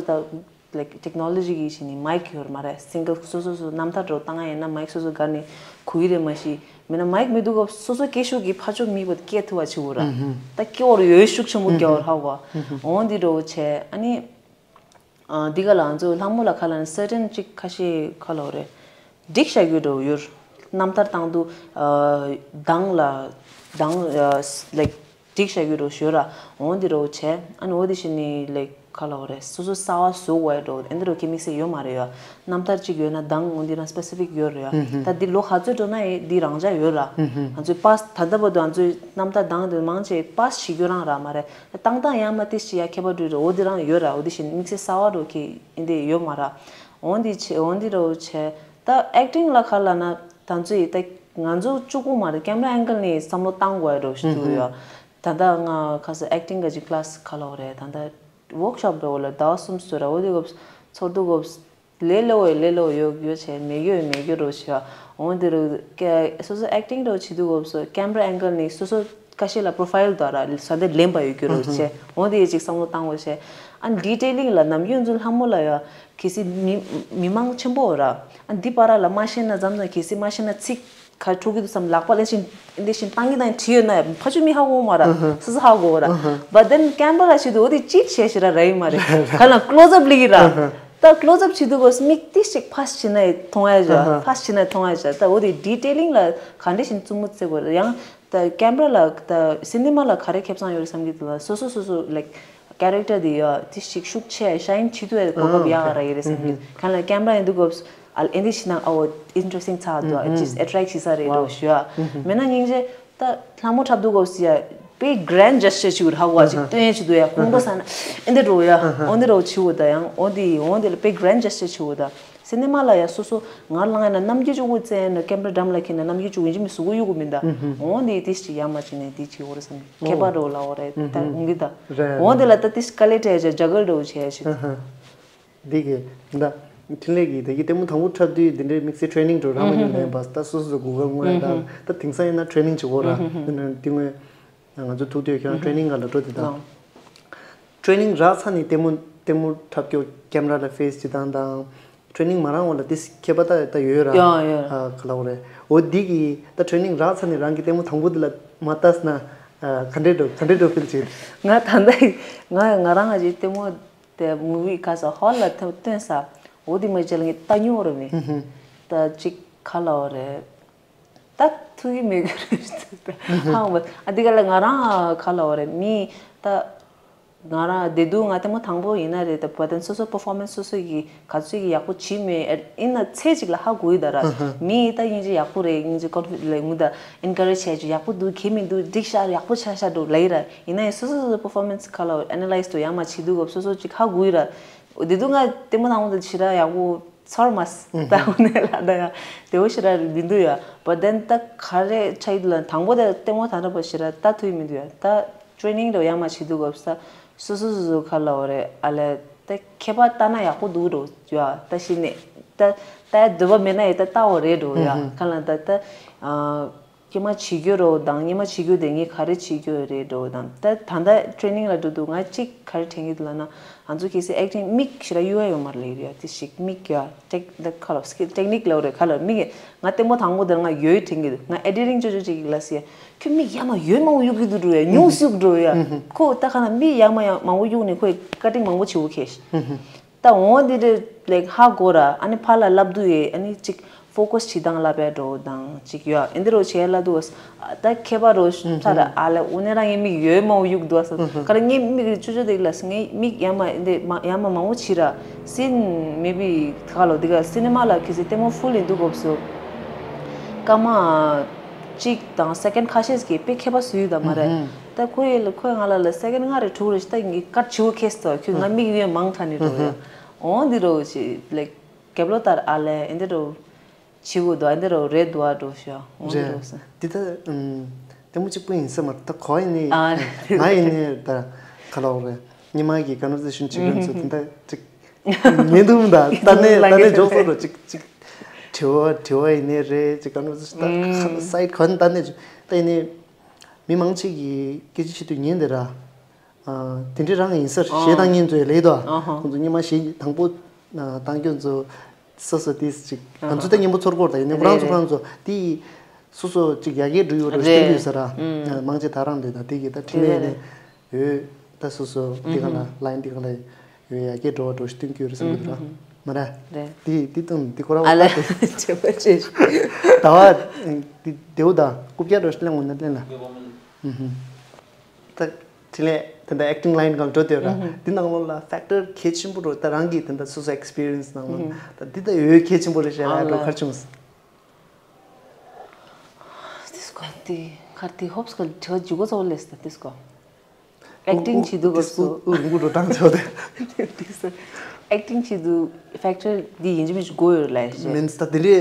ད་like technology་གི་བྱས་ནས་mic་ཡོད་རེད་མ་རེད། single་སོ་སོ་སོ་རྣམ་ཐར་འདྲ་བོ་བཏང་ཡ་ཡིན་ན་mic་སོ་སོ་སྒར་ནས་གོ་གི་རེད། མ་གཞི་མིན་ན་mic་མི་འདུག་སྐབས་སོ་སོ་སྐད་ཤུགས་ཀྱིས་ཕར་ཕྱོགས་མི་བོ་སྐད་ཐུབ་པ་བྱེད་དགོས་ར། ད་སྐད་འོར་ཡོད་ཤུགས་ཆེན་པོ་རྒྱག་འོར་ཧ་གོ་འོང་འདི་འདྲ་བོ་བྱས། ཨ་ནི། ཨ་འདི་ག་ལ་ང་ཚོ་ལྷ་མོ་ལ་ག་ལབ་ན་certain་ཅིག་ཁ་ཤས་ག་ལབ་དགོས་རེད། སྒྲིག་བཞག་རྒྱུ་འདྲ་བོ་ཡོད། རྣམ་ཐར་བཏང་དུས་ཨ་གདངས་ལ་གདངས་ཨ་like་སྒྲིག་བཞག་རྒྱུ་འདྲ་བོ་ཞིག་ཡོད་ར། འོ་འདི་འདྲ་བོ་བྱས། ཨ་ནི་འོ་དེ་བཞིན་ནི་like་ག་ལབ་དགོས་རེད། སོ་སོ་གསར་པ་བཟོ་དགོས་ཡ་འདྲ་བོ་འདི་འདྲ་བོ་གལ་དམིགས་བསལ་ཡོད་མ་རེད་ཡ། རྣམ་ཐར་ཅིག་ཡོད་ན་གདངས་འོ་འདི་རང་specific་ཡོད་རེད་ཡ། ད་འདི་ལོ་ག་ཚོད་འགྲོ་ན་ཡང་འདི་རང་འཇགས་ཡོད་ར། ང་ཚོའི་པཱས་ད་ལྟ་བར་དུ་ང་ཚོའི་རྣམ་ཐར་གདངས་དེ་མང་ཆེ་པཱས་བྱེད་རྒྱུ་རང་རག་མ་རེད། བཏང་བཏང་ཡང་མ་ཏིས་ཅི་ཡ་ཁྱད་པར་འགྲོ་རེད། འོ་དེ་རང་ཡོད་ར། འོ་དེ་བཞིན་དམིགས་བསལ་གསར་པ་འགྲོ་གི་ཨིན་དེ་ཡོད་མ་ར། འོ་འདི་བྱེད་འོ་འདི་རོ་བྱེད། ད་ཨེག་ཊིང་ལ་ག་ལབ་ན་ད་ཚོ་ཡི་ད་ང་ཚོ་གཅིག་པོ་མ་རེད། ཀེམ་ར་ཨེང་གལ་ནས་བསམ་བློ་བཏང་དགོས་ཡ་འགྲོ་ཞིག་འདུག་ཡོད། ད་ལྟ་ང་ཁ་སང་ཨེག་ཊིང་ག་ཅིག་ཀླ་སི་ག་ལབ་རེད། ད་ལྟ་ཝོག་ཤོབ་འགྲོ་ལ་ཟླ་བ་གསུམ་སོ་ར། འོ་དེ་སྐབས་ཚོར་འདུག་སྐབས། ལས་སླ་བོ་ཡོད་ལས་སླ་བོ་ཡོད་ཡོད་བྱས། མེད་རྒྱུ་ཡོད་མེད་རྒྱུ་འདྲ་བོ་བྱས། འོ་འདི་རུ་ཀ་སོ་སོ་ཨེག་ཊིང་འདྲ་བོ་བྱེད་དུས་སྐབས་སུ་ཀེམ་ར་ཨེང་གལ་ནི་སོ་སོ་ཁ་ཤས་ལ་པོ་རོ་ཕའིལ་དང་ར་ས་དེ་ལེན་པ་ཡོད་རྒྱུ་འདྲ་བོ་བྱས། འོ་འདི་ཡི་ཅིག་བསམ་བློ་བཏང་དགོས་བྱས། ཨ་ཌི་ཊེ་ལིང་ལ་ནམ་རྒྱུན་ཚོ་ལྷ་མོ་ལ་ཡ་གལ་སྲིད་མི་མི་མང་ཆེན་པོ་ར་ཨ་འདི་པར་ལ་མ་ཤེས་ན་མཚམས་མཚམས་གལ་སྲིད་མ་ཤེས་ན་ཚིག་ག་འཕྲོ་གི་འདུག་བསམ་ལག་པ་ལེན་བཞིན་འདི་བཞིན་བཏང་གི་དང་བྲིས་ཡོད་ན་ཡང་ཕ་ཆུ་མི་ཧ་གོ་མ་ར། སོ་སོ་ཧ་གོ་ར། But then ཀེམ་ར་ལ་བྱེད་དུས་འོ་དེ་ཅིག་བྱས་ཤི་ར་ར་ཡི་མ་རེད། ག་ལ་ཀློ་ཛབ་ལི་ར། ད་ཀློ་ཛབ་བྱེད་དུས་གོ་མིག་ཏི་ཞིག་ཕ་ཤི་ན་ཡི་མཐོང་ཡ་ཇ་ཕ་ཤི་ན་མཐོང་ཡ་ཇ། ད་འོ་དེ་ཌི་ཊེ་ལིང་ལ་ག་འདྲ་བཞིན་བཙུན་མོ་བརྩི་དགོས་ར། ཡང་ད་ཀེམ་ར་ལ་ད་སི་ནི་མ་ལ་ག་རེ་ཁེ་བཟང་ཡོད་རེད་བསམ་གི་འདུག་ལ། སོ་སོ་སོ་སོ་like character་དེ་ཡ་དེ་ཞིག་ཤུགས་ཆེ་ཤའིན་བྱེད་ཐུབ་ཡ་གོ་སྐབས་ཡག་ག་ར་ཡོད་རེད་བསམ་གི། ག་ལ་ཀེམ་ར་ཡིན་དུས་གོ་ཨ་ཨེ་འདི་ཤི་ན་ཨོ་ཨིན་ཊ་རེ་སི་ཊིང་ཚ་འདུག་ཅིས་ཨེ་ཊེག་བྱེད་ས་རེད་འགྲོ་ཞུ་ཡ། མེད་ན་སྙིང་རྗེ་ད་ལྷ་མོ་འཁྲབ་དུས་གོ་སི་ཡ་དཔེ་གྷ་རན་ཌི་ཇེ་སི་ཅར་བྱེད་དགོས་རེད། ཧ་གོ་བ་ཅིག་སྟོན་ཡ་བྱེད་དུས་ཡ་ཁོང་ཁྲོ་ཟ་ན་ཨེ་འདི་འགྲོ་ཡ་ཨོ་འདི་འགྲོ་བྱེད་དགོས། ད་ཡང་ཨོ་འདི་ཨོ་འདི་ལ་དཔེ་གྷ་རན་ཌི་ཇེ་སི་ཅར་བྱེད་དགོས། ད་སི་ནི་མ་ལ་ཡ་སོ་སོ་ང་ལངས་ཡ་ན་རྣམ་འགྱུར་གཅིག་པུ་བཙན་ན་ཀེམ་ར་འགྲམ་ལ་ཁྱེར་ན་རྣམ་འགྱུར་གཅིག་པུ་ཡིན་གཅིག་མིན་གཟུགས་པོ་གཡུག་གི་མིན་ད། ཨོ་འདི་ཏིས་ཅི་ཡ་མ་ཅི་ནས་འདི་ཅི་འོ་རེད་བསམ་ཁྱད་པར་འགྲོ་ལ་འོ་རེད་ད་འོང་གི་ད། ཨོ་འདི་ལ་ད་ཏིས་ཀ་ལེ་ཏྲེ་ཇ་ཇ་གལ་འགྲོ་བྱས་ཤིག་འདི་གི་ད་འཕྲིན་ལས་ཀྱིས་ད་གི་ལྟད་མོ་དང་པོ་འཁྲབ་དུས་འདི་འདྲའི་དམིགས་བསལ་ཊེ་རེ་ནིང་འགྲོ་ར་མ་ཡིན་ལན་པ་ད་སོ་སོ་སོ་གུ་གལ་དངོས་ད་ད་དེང་སང་ཡིན་ན་ཊེ་རེ་ནིང་བྱེད་དགོས་ར་འདི་ནང་འདི་དངོས་ང་ཚོ་ཐུག་དུས་ཁྱོད་རང་ཊེ་རེ་ནིང་ག་ལ་འགྲོ་དེ་ད་ཊེ་རེ་ནིང་རག་ཚར་ནས་ལྟད་མོ་ལྟད་མོ་འཁྲབ་སྐྱོ་ཀེམ་ར་ལ་ཕེ་སི་བྱེད་སྟངས་དང་ཊེ་རེ་ནིང་མ་རག་འོ་ལ་དེ་ཁྱད་པར་ད་ད་ཡོད་ར་ཡ་ཡ་ག་ལ་འོ་རེད། འོ་འདི་གི་ད་ཊེ་རེ་ནིང་རག་ཚར་ནས་རང་གི་ལྟད་མོ་དང་པོ་འདི་ལ་མ་ལྟས་ན་ག་འདྲས་འགྲོ་ག་འདྲས་འགྲོ་ཕིལ་བྱེད། ང་ད་ལྟ་ང་ང་རང་ང་ཅིག་ལྟད་མོ། དེ་མུ་བི་ག་ས་ཧོལ་ལ་ཐོན་ཐོན་ས། འོ་དེ་མ་བྱས་ལ་ངས་ལྟ་མྱོང་རེད་མེད། ད་ཅིག་ག་ལ་འོ་རེད། ད་ཐུག་གི་མེད་གི་རེད། ཧང་བ་ཨ་དེ་ག་ལ་ང་རང་ག་ལ་འོ་རེད་མི་ད། ང་རང་བདེ་སྡུག་ང་ལྟད་མོ་དང་པོ་ཡིན་ན་རེད། ད་བ་དན་སོ་སོ་པར་ཕོར་མན་སི་སོ་སོ་གི་ག་ཚོད་ཀྱི་ཡག་པོ་བྱེད་མེད་ཨེ་ཡིན་ན་ཚེ་གཅིག་ལ་ཧ་གོ་ཡི་ད་ར། མི་ད་སྙིང་རྗེ་ཡག་པོ་རེད་སྙིང་རྗེ་ཀོན་ཕི་ལེགས་མུ་ད་ཨེན་ཀ་རེཇ་བྱས་ཀྱི་ཡག་པོ་འདུག་གལ་མི་འདུག་འགྲིག་ཤག་ཡག་པོ་ཆགས་ཤག་འགྲོ་ལ་ཡི་ར། ཡིན་ན་ཡང་སོ་སོ་སོ་སོ་པར་ཕོར་མན་སི་ག་ལ་ཨེ་ན་ལའིཛ་དུ་ཡང་མ་བྱེད་དུས་སྐབས་སོ་སོ་གཅིག་ཧ་གོ་ཡི་ར། དེ་དུས་ང་ལྟད་མོ་དང་པོ་དེ་ཞེ་དྲག་ཡག་པོ་ཚོར་མ་སོང་། ད་དངོས་གནས་ལ་ད་ཡ་དེ་བོ་ཞེ་དྲག་མི་འདུག་ཡ། བ་དན་ད་ག་རེ་ཆགས་ཡོད་ལ་དང་པོ་དེ་ལྟད་མོ་ད་ར་བ་ཞེ་དྲག་ལྟ་ཐུབ་ཡི་མི་འདུག་ཡ། ད་ཊེ་རེ་ནིང་དུ་ཡང་མ་བྱེད་དུས་སྐབས་ས་སོ་སོ་སོ་སོ་ག་ལ་འོ་རེད་ཨ་ལས་ད་ཁྱད་པར་ལྟ་ན་ཡག་པོ་འདུག་འགྲོ་ཡ། ད་ཤི་ནས་ད་ལྟ་ཡ་འདོད་པ་མེད་ན་ཡ་ད་ལྟ་འོ་རེད་འགྲོ་ཡ། ག་ལ་ད་ད་ཨ། སྐྱེས་མ་བྱེད་རྒྱུ་རོ་དང་སྐྱེས་མ་བྱེད་རྒྱུ་དེ་ངས་ག་རེ་བྱེད་རྒྱུ་རེད་འགྲོ་དང་ད་ད་ལྟ་ཊི་རེ་ནིང་ལ་འགྲོ་དུས་ང་གཅིག་ག་རེ་དྲན་གྱི་འདུག་ལབ་ན་ང་ཚོ་གལ་སྲིད་ཨེག་ཊིང་མིག་ཞེ་དྲག་གཡུག་ཡ་ཡོད་མ་རེད་ལབ་ཡ་དེ་ཞིག་མིག་ཡ་ཊེག་ད་ཁ་ལོ་སི་ཀིལ་ཊེག་ནིག་ལབ་རེད་ཁ་ལོ་མིག་ཡ་ང་ལྟད་མོ་དང་པོ་དེར་ང་ཡོད་དྲན་གྱི་འདུག་ང་ཨེ་ཌི་ཊིང་ཅོ་ཅོ་ཅིག་ལ་སི་ཡ་ཁྱོད་མིག་ཡ་མ་ཡོད་མང་པོ་གཡུག་གི་འདུག་འགྲོ་ཡ་ཉུང་སུ་གཡུག་འགྲོ་ཡ་ཁོ་ད་ཁ་ན་མིག་ཡ་མ་ཡ་མང་པོ་གཡུག་ནས་ཁོས་ཀ་ཊིང་མང་པོ་བྱེད་འོ་ཁེ་ཤི། ད་འོ་འདི་འདྲ་ལེགས་ཧ་གོ་ར་ཨ་ནི་ཕར་ལ་ལབ་དུས་ཡེ་ཨ་ནི་ཅིག་ཕོ་ཀས་བྱེད་སྟངས་ལབ་པའི་འགྲོ་དང་ཅིག་ཡོད་ཨེ་འདི་རོ་བྱས་ལ་དུས་ད་ཁྱད་པར་རོ་ཚ་ར་ཨ་ལ་འུ་ནས་རང་ངའི་མིག་ཡོད་མ་འོ་གཡུག་འདུག་ཨ་ས་ག་ར་ངའི་མིག་རི་ཅོ་ཅོ་དེ་ལ་ངའི་མིག་ཡ་མ་ཨེ་འདི་མ་ཡ་མ་མང་པོ་བྱེད་ར་སིན་མེ་བི་ག་ལོ་འདི་ག་སི་ནི་མ་ལ་ཁི་སི་ལྟད་མོ་ཕུལ་ཡིན་འདུག་གོ་སོ་སྐར་མ་གཅིག་དང་སེ་ཀེན་ཁ་ཤས་ཀྱི་དཔེ་ཁྱད་པར་སུ་ཡོད་ད་མ་རེད། ད་ཁོ་ཡི་ལ་ཁོས་ང་ལ་ལ་སེ་ཀེན་ལྔ་རེ་དྲུག་རེ་ཞིག་ད་ངའི་ཀ་ཆུ་བོ་ཁེས་ཏོ་ཁྱོད་ང་མིག་ཡོད་མང་དྲགས་ནི་འགྲོ་ཡ། འོང་འདི་རོ་ཞིག་ལེགས་རྒྱབ་ལོ་ལྟར་ཨ་ལས་ཨེ་འདི་རོ་བྱི་བོ་དོ་ཨེ་འདི་རོ་རེད་དོ་ཨ་འགྲོ་ཤོ་འོང་འདི་རོ་ཟེར། འདི་ད་ལྟད་མོ་གཅིག་པུ་ཡིན་ས་མ་རེད་ད་གོ་ཡིན་ནི་ང་ཡིན་ནི་ད་ག་ལོག་རེད་ཉི་མ་གི་ག་ནོར་ཟེར་ཤུན་ཅིག་ཡོད་ཚོ་དེ་འདྲ་ཅིག་ཉན་འདུག་མི་འདུག་ད་ནས་ད་ནས་འཇོག་སོ་རོ་ཅིག་ཅིག་དྲི་བ་དྲི་བ་ཡིན་ནི་རེད་ཅིག་ག་ནོར་ཟེར་ད་སའིད་ག་ནི་ད་ནས་ད་ཡིན་ནི་མི་མང་ཆེ་གི་སྐད་ཆ་བཤད་དུས་ཉན་དེ་ར། དེ་འདྲའི་རང་ཡིན་ས་རེད་གཞས་བཏང་མཁན་ཚོའི་ལས་དོ། ཁོང་ཚོ་སྔོན་མ་གཞས་དང་པོ་བཏང་མཁན་ཚོ་སོ་སོ་དེ་ཅིག་ང་ཚོ་ད་སྙན་པོ་ཚོར་གོ་ར་ད་ཡིན་ནའི་ཁོ་རང་ཚོ་ཁོ་རང་ཚོ་དེ་སོ་སོ་ཅིག་ཡ་གིར་འགྲོ་ཡོད་རེད་སྟོན་གྱི་ཡོད་ས་ར། མང་ཆེ་ད་རང་རེད་ད་དེ་གི་ད་འཕྲིན་ལས་ནས་ཡོད་ད་སོ་སོ་དེ་ག་ལ་ལ་ཡིན་དེ་ག་ལ་ཡོད་ཡ་གིར་འགྲོ་བ་འགྲོ་ཞིག་སྟོན་གྱི་ཡོད་རེད་བསམ་གི་འདུག་ར་མ་ར། དེ་དེ་དང་དེ་ཁོ་རང་ཨ་ལ་བྱེད་པ་བྱེད་ཞིག་ད་བ་དེ་དེའུ་ད་རྐུབ་བཀྱག་འགྲོ་ཞིག་གླེང་འོང་ན་གླེང་ལ། ད་དེ་ལས་དེ་འདྲ་ཨེག་ཊིང་ལའིན་གང་འགྲོ་དེ་ར་འདི་ནང་ལོགས་ལ་ཕེག་ཊར་གལ་ཆེན་པོ་རོ་ད་རང་གི་དེ་འདྲ་སོ་སོ་ཨེག་སི་པི་རི་ཡན་སི་ནང་ལོགས་ད་འདི་ད་ཡོད་གལ་ཆེན་པོ་རེད་ཤག་ལ་འགྲོ་གར་བྱུང་སོང་། དེ་སྐོར་དེ་གར་དེ་ཧོབ་སྐོར་དྲི་བ་འཇུག་གོ་ཚོགས་ལས་ད་དེ་སྐོར་ཨེག་ཊིང་བྱེད་དུས་སྐབས་སུ་ཨུ་རུ་འགྲོ་སྟངས་ཚོ་དེ་ཨེག་ཊིང་བྱེད་དུས་ཕེག་ཊར་འདི་ཡིན་གཅིག་མིན་གཅིག་དགོས་ཡོད་ལ་ཤེ། མིན་ད་དེ་འདྲའི་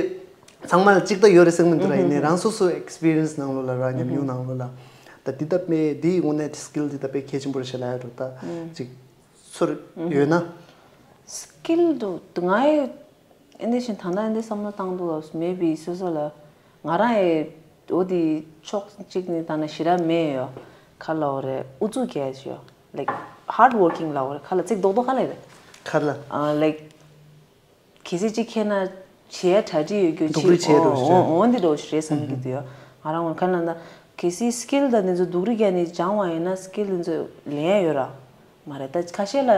ཚང་མ་ལ་གཅིག་ད་ཡོད་རེད་ཟེར་མི་འདུག་ར་ཡིན་ནའི་རང་སོ་སོའི་ཨེག་སི་པི་རི་ཡན་སི་ནང་ལོགས་ལ་ར་ཉམས་མྱོང་ནང་ལོགས་ལ་ད་འདི་ད་དཔེ་འདིའི་དངོས་གནས་སི་ཀིལ་འདི་ད་དཔེ་གལ་ཆེན་པོ་རེད་ཤག་ལ་ཡ་རོ་ད་ཅིག་ཚོར་ཡོད་ན། སི་ཀིལ་འདུག་ང་ཡི་ཨེ་འདི་བཞིན་ད་ལྟ་ཨེ་འདི་བསམ་བློ་བཏང་འདུག་ཨ་མེ་བི་སོ་སོ་ལ་ང་རང་ཨེ་འོ་དི་ཕྱོགས་གཅིག་ནི་ད་ནི་ཞེ་དྲག་མེད་ཡོད་ཁ་ལ་འོ་རེད་ཨུ་ཚུགས་རྒྱག་ཡོད་ལེག་ཧར་ཌི་ཝོར་ཀིང་ལ་འོ་རེད་ཁ་ལ་ཚིག་རྡོག་རྡོག་ཁ་ལ་རེད་ཁ་ལ་ཨ་ལེག་གལ་སྲིད་ཅིག་ཁྱེད་ན་བྱས་གྲ་སྒྲིག་ཡོད་རྒྱུ་སྡུག་རུས་བྱས་འགྲོ་ཞེས་འོ་འོ་འདི་འགྲོ་ཞེས་རེད་བསམ་གྱི་འདུག་ཡོད་ང་རང་འོ་ཁ་ལ་ན་གལ་སྲིད་སི་ཀིལ་དང་འདི་ཚོ་སྡུག་རུས་རྒྱག་ནི་སྦྱང་བ་ཡིན་ན་སི་ཀིལ་འདི་ཚོ་ལེན་ཡ་ཡོད་ར། མ་རེད་ད་ཁ་ཤས་ལ་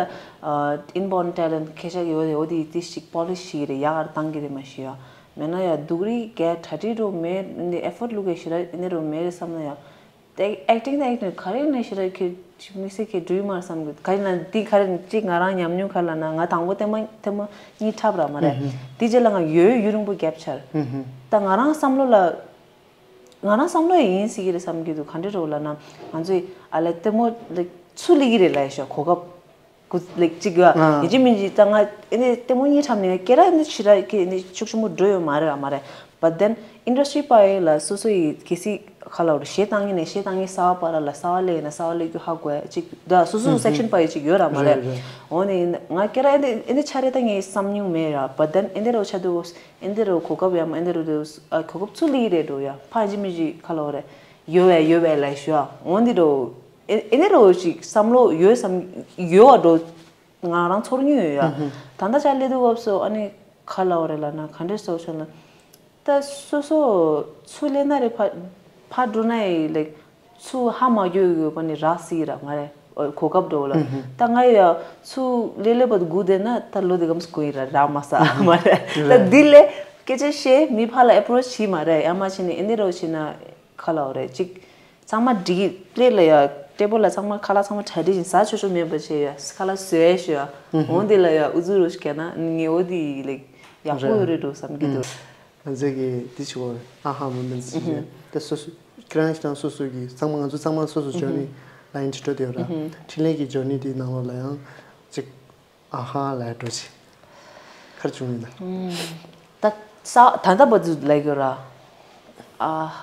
ཨིན་བོརན་ཊེ་ལེན་ཊི་ཁ་ཤས་ཡོད་རེད་འོ་དེ་དེ་ཞིག་པོ་ལིཤ་ཞིག་རེད་ཡག་གར་བཏང་གི་རེད་མ་ཤེས་ཡ། མེད་ན་ཡ་སྡུག་རུས་རྒྱག་གྲ་སྒྲིག་འགྲོ་མེད་འདི་ཨེ་ཕོར་ཊི་བླུག་གི་ཞེ་དྲག་ཨེ་ནི་རུ་མེད་རེད་བསམ་ན་ཡ། དེ་ཨེག་ཊིང་དང་ཨེག་ཊིང་ག་རེ་ནས་ཞེ་དྲག་ཁྱོད་དམིགས་བསལ་གྱི་འགྲུལ་མར་བསམ་གི་ག་རེ་ན་འདི་ག་རེ་ཅིག་ང་རང་ཉམས་མྱོང་ག་ལ་ན་ང་དང་པོ་ལྟད་མོ་ལྟད་མོ་གཉིས་འཁྲབ་ར་མ་རེད་དེ་རྗེས་ལ་ང་ཡོད་ཡུན་རིང་པོ་རྒྱབ་ཆར་ད་ང་རང་བསམ་བློ་ལ། ང་རང་བསམ་བློ་ཡིན་སྲིད་ཀྱི་རེད་བསམ་གྱི་འདུག་ག་འདྲ་རེད་ལབ་ན་ང་ཚོས་ཨ་ལས་ལྟད་མོ་ལ་ཚུར་སླེབས་ཀྱི་རེད་ལབ་ཤག་གོ་སྐབས་ཀུ་ལེགས་གཅིག་ཡོད་ཡིན་གཅིག་མིན་གཅིག་ད་ང་ཨེ་ནས་ལྟད་མོ་གཉིས་འཁྲབ་ནས་སྐད་ར་ནི་ཕྱི་ར་ཁྱེད་ནི་ཤུགས་ཆེན་པོ་འགྲོ་ཡོད་མ་རེད་ཨ་མ་རེད། But then industry པ་ཡི་ལ་སོ་སོ་ཡི་གལ་སྲིད་ཁ་ལ་བར་གཞས་བཏང་ངེས་ནས་གཞས་བཏང་ངེས་གསར་བ་པ་ར་ལ་གསར་བ་སླེབས་ཡིན་ན་གསར་བ་སླེབས་རྒྱུ་ཧ་གོ་ཡ་གཅིག་ད་སོ་སོ་སེག་ཤན་པ་ཡི་གཅིག་ཡོད་ར་མ་རེད། འོ་ནི་ང་སྐད་ར་ཨེ་ནས་ཨེ་ནས་ཆ་རེ་ད་ངའི་བསམ་མྱོང་མེད་ར། But then ཨེ་འདྲ་རོ་ཆ་དུ། ཨེ་འདི་རུ་གོ་སྐབས་ཡང་ཨེ་འདི་རུ་དུ་ཨ་གོ་སྐབས་ཚུར་སླེབས་རེད་འགྲོ་ཡ་ཕ་ཅི་མི་ཅི་ཁ་ལོ་རེད་ཡོད་བས་ཡོད་བས་ལ་ཞུ་ཨ་འོན་འདི་རུ་ཨེ་ཨེ་འདི་རུ་ཞིག་བསམ་བློ་ཡོད་བསམ་ཡོད་བ་འགྲོ་ང་རང་ཚོར་མྱོང་ཡོད་ཡ་ད་ལྟ་ཆ་སླེབས་དུས་སྐབས་སུ་ཨ་ནི་ཁ་ལོ་རེད་ལ་ན་ག་འདྲས་སོ་ཆོ་ན་ད་སོ་སོ་ཚུར་སླེབས་ན་རེད་ཕ་ཕ་འགྲོ་ན་ཡི་ལེགས། ཚུར་ཧ་མ་གྱོ་ཡོད་པ་ནི་རག་སྲིད་ར་མ་རེད། གོ་སྐབས་འགྲོ་ལ། ད་ང་ཡ་ཚུར་ལེ་ལེ་བར་དུ་སྒུག་བསྡད་ན་ད་ལོ་དེ་གམ་སྐུ་ཡིན་ར་རག་མ་ས་མ་རེད། ད་འདི་ལས་སྐད་ཆ་བཤད་མི་ཕ་ལ་ཨེ་པོ་རོ་ཆི་བྱེད་མ་རེད་ཡ་མ་བྱེད་ནས་ཨེ་འདི་རོ་བྱེད་ན་ཁ་ལ་འོ་རེད་ཅིག་ཚང་མ་འགྲིག་པླེ་ལ་ཡ་ཊེ་བལ་ལ་ཚང་མ་ཁ་ལག་ཚང་མ་གྲ་སྒྲིག་བཞིན་ཟ་ཆོག་ཆོག་མེད་པ་བྱས་ཡ་ཁ་ལག་བཟོས་ཡ་ཞུ་ཡ་འོང་དེ་ལ་ཡ་ཨུ་ཚུགས་རོ་ཞིག་ག་ན་ངས་འོ་དེ་ལེགས་ཡག་པོ་ཡོད་རེད་འགྲོ་བསམ་གྱི་འདུག་ང་ཚོས་ཀྱི་འདི་ཆུ་བོ་ཨ་ཧ་མོ་མེན་སི་ཞེས་ཏེ་སོ་སོ་ཁྱེད་རང་ཚང་སོ་སོ་གི་ཚང་མ་ང་ཚོ་ཚང་མ་སོ་སོ་ཇོར་ནི་ལ་ཡིན་ཅི་འགྲོ་དེ་ཡོད་ར་འཕྲིན་ལས་ཀྱི་ཇོར་ནི་དེའི་ནང་ལོགས་ལ་ཡང་ཅིག་ཨ་ཧ་ལ་ཡ་འགྲོ་ཅི་ཁར་བྱུང་ཡིན་ད། ད་ས་ད་ལྟ་བར་དུ་ལ་ཡོད་ར་ཨ་ཧ་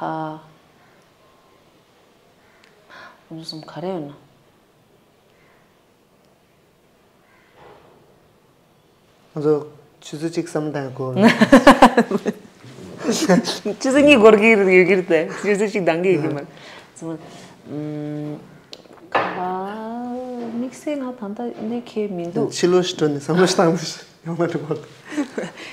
ང་ཚོ་གསུམ་ག་རེ་ཡོད་ན། ང་ཚོ་ཆུ་ཚོད་གཅིག་བསམ་བཏང་གོ། ཆུ་ཚོད་གཉིས་འགོར་གྱི་ཡོད་ཀྱི་རེད་དེ། ཆུ་ཚོད་གཅིག་འདང་གི་ཡོད་ཀྱི་མ་རེད། ཚང་མ། ཨམ། ག་དམིགས་བསལ་ང་ད་ལྟ་འདི་གས་མི་འདུག་ཕྱི་ལོགས་ཤིག་འགྲོ་ནས་བསམ་བློ་ཞིག་བཏང་ནས་ཡོང་ན་འགྲིག་གོ།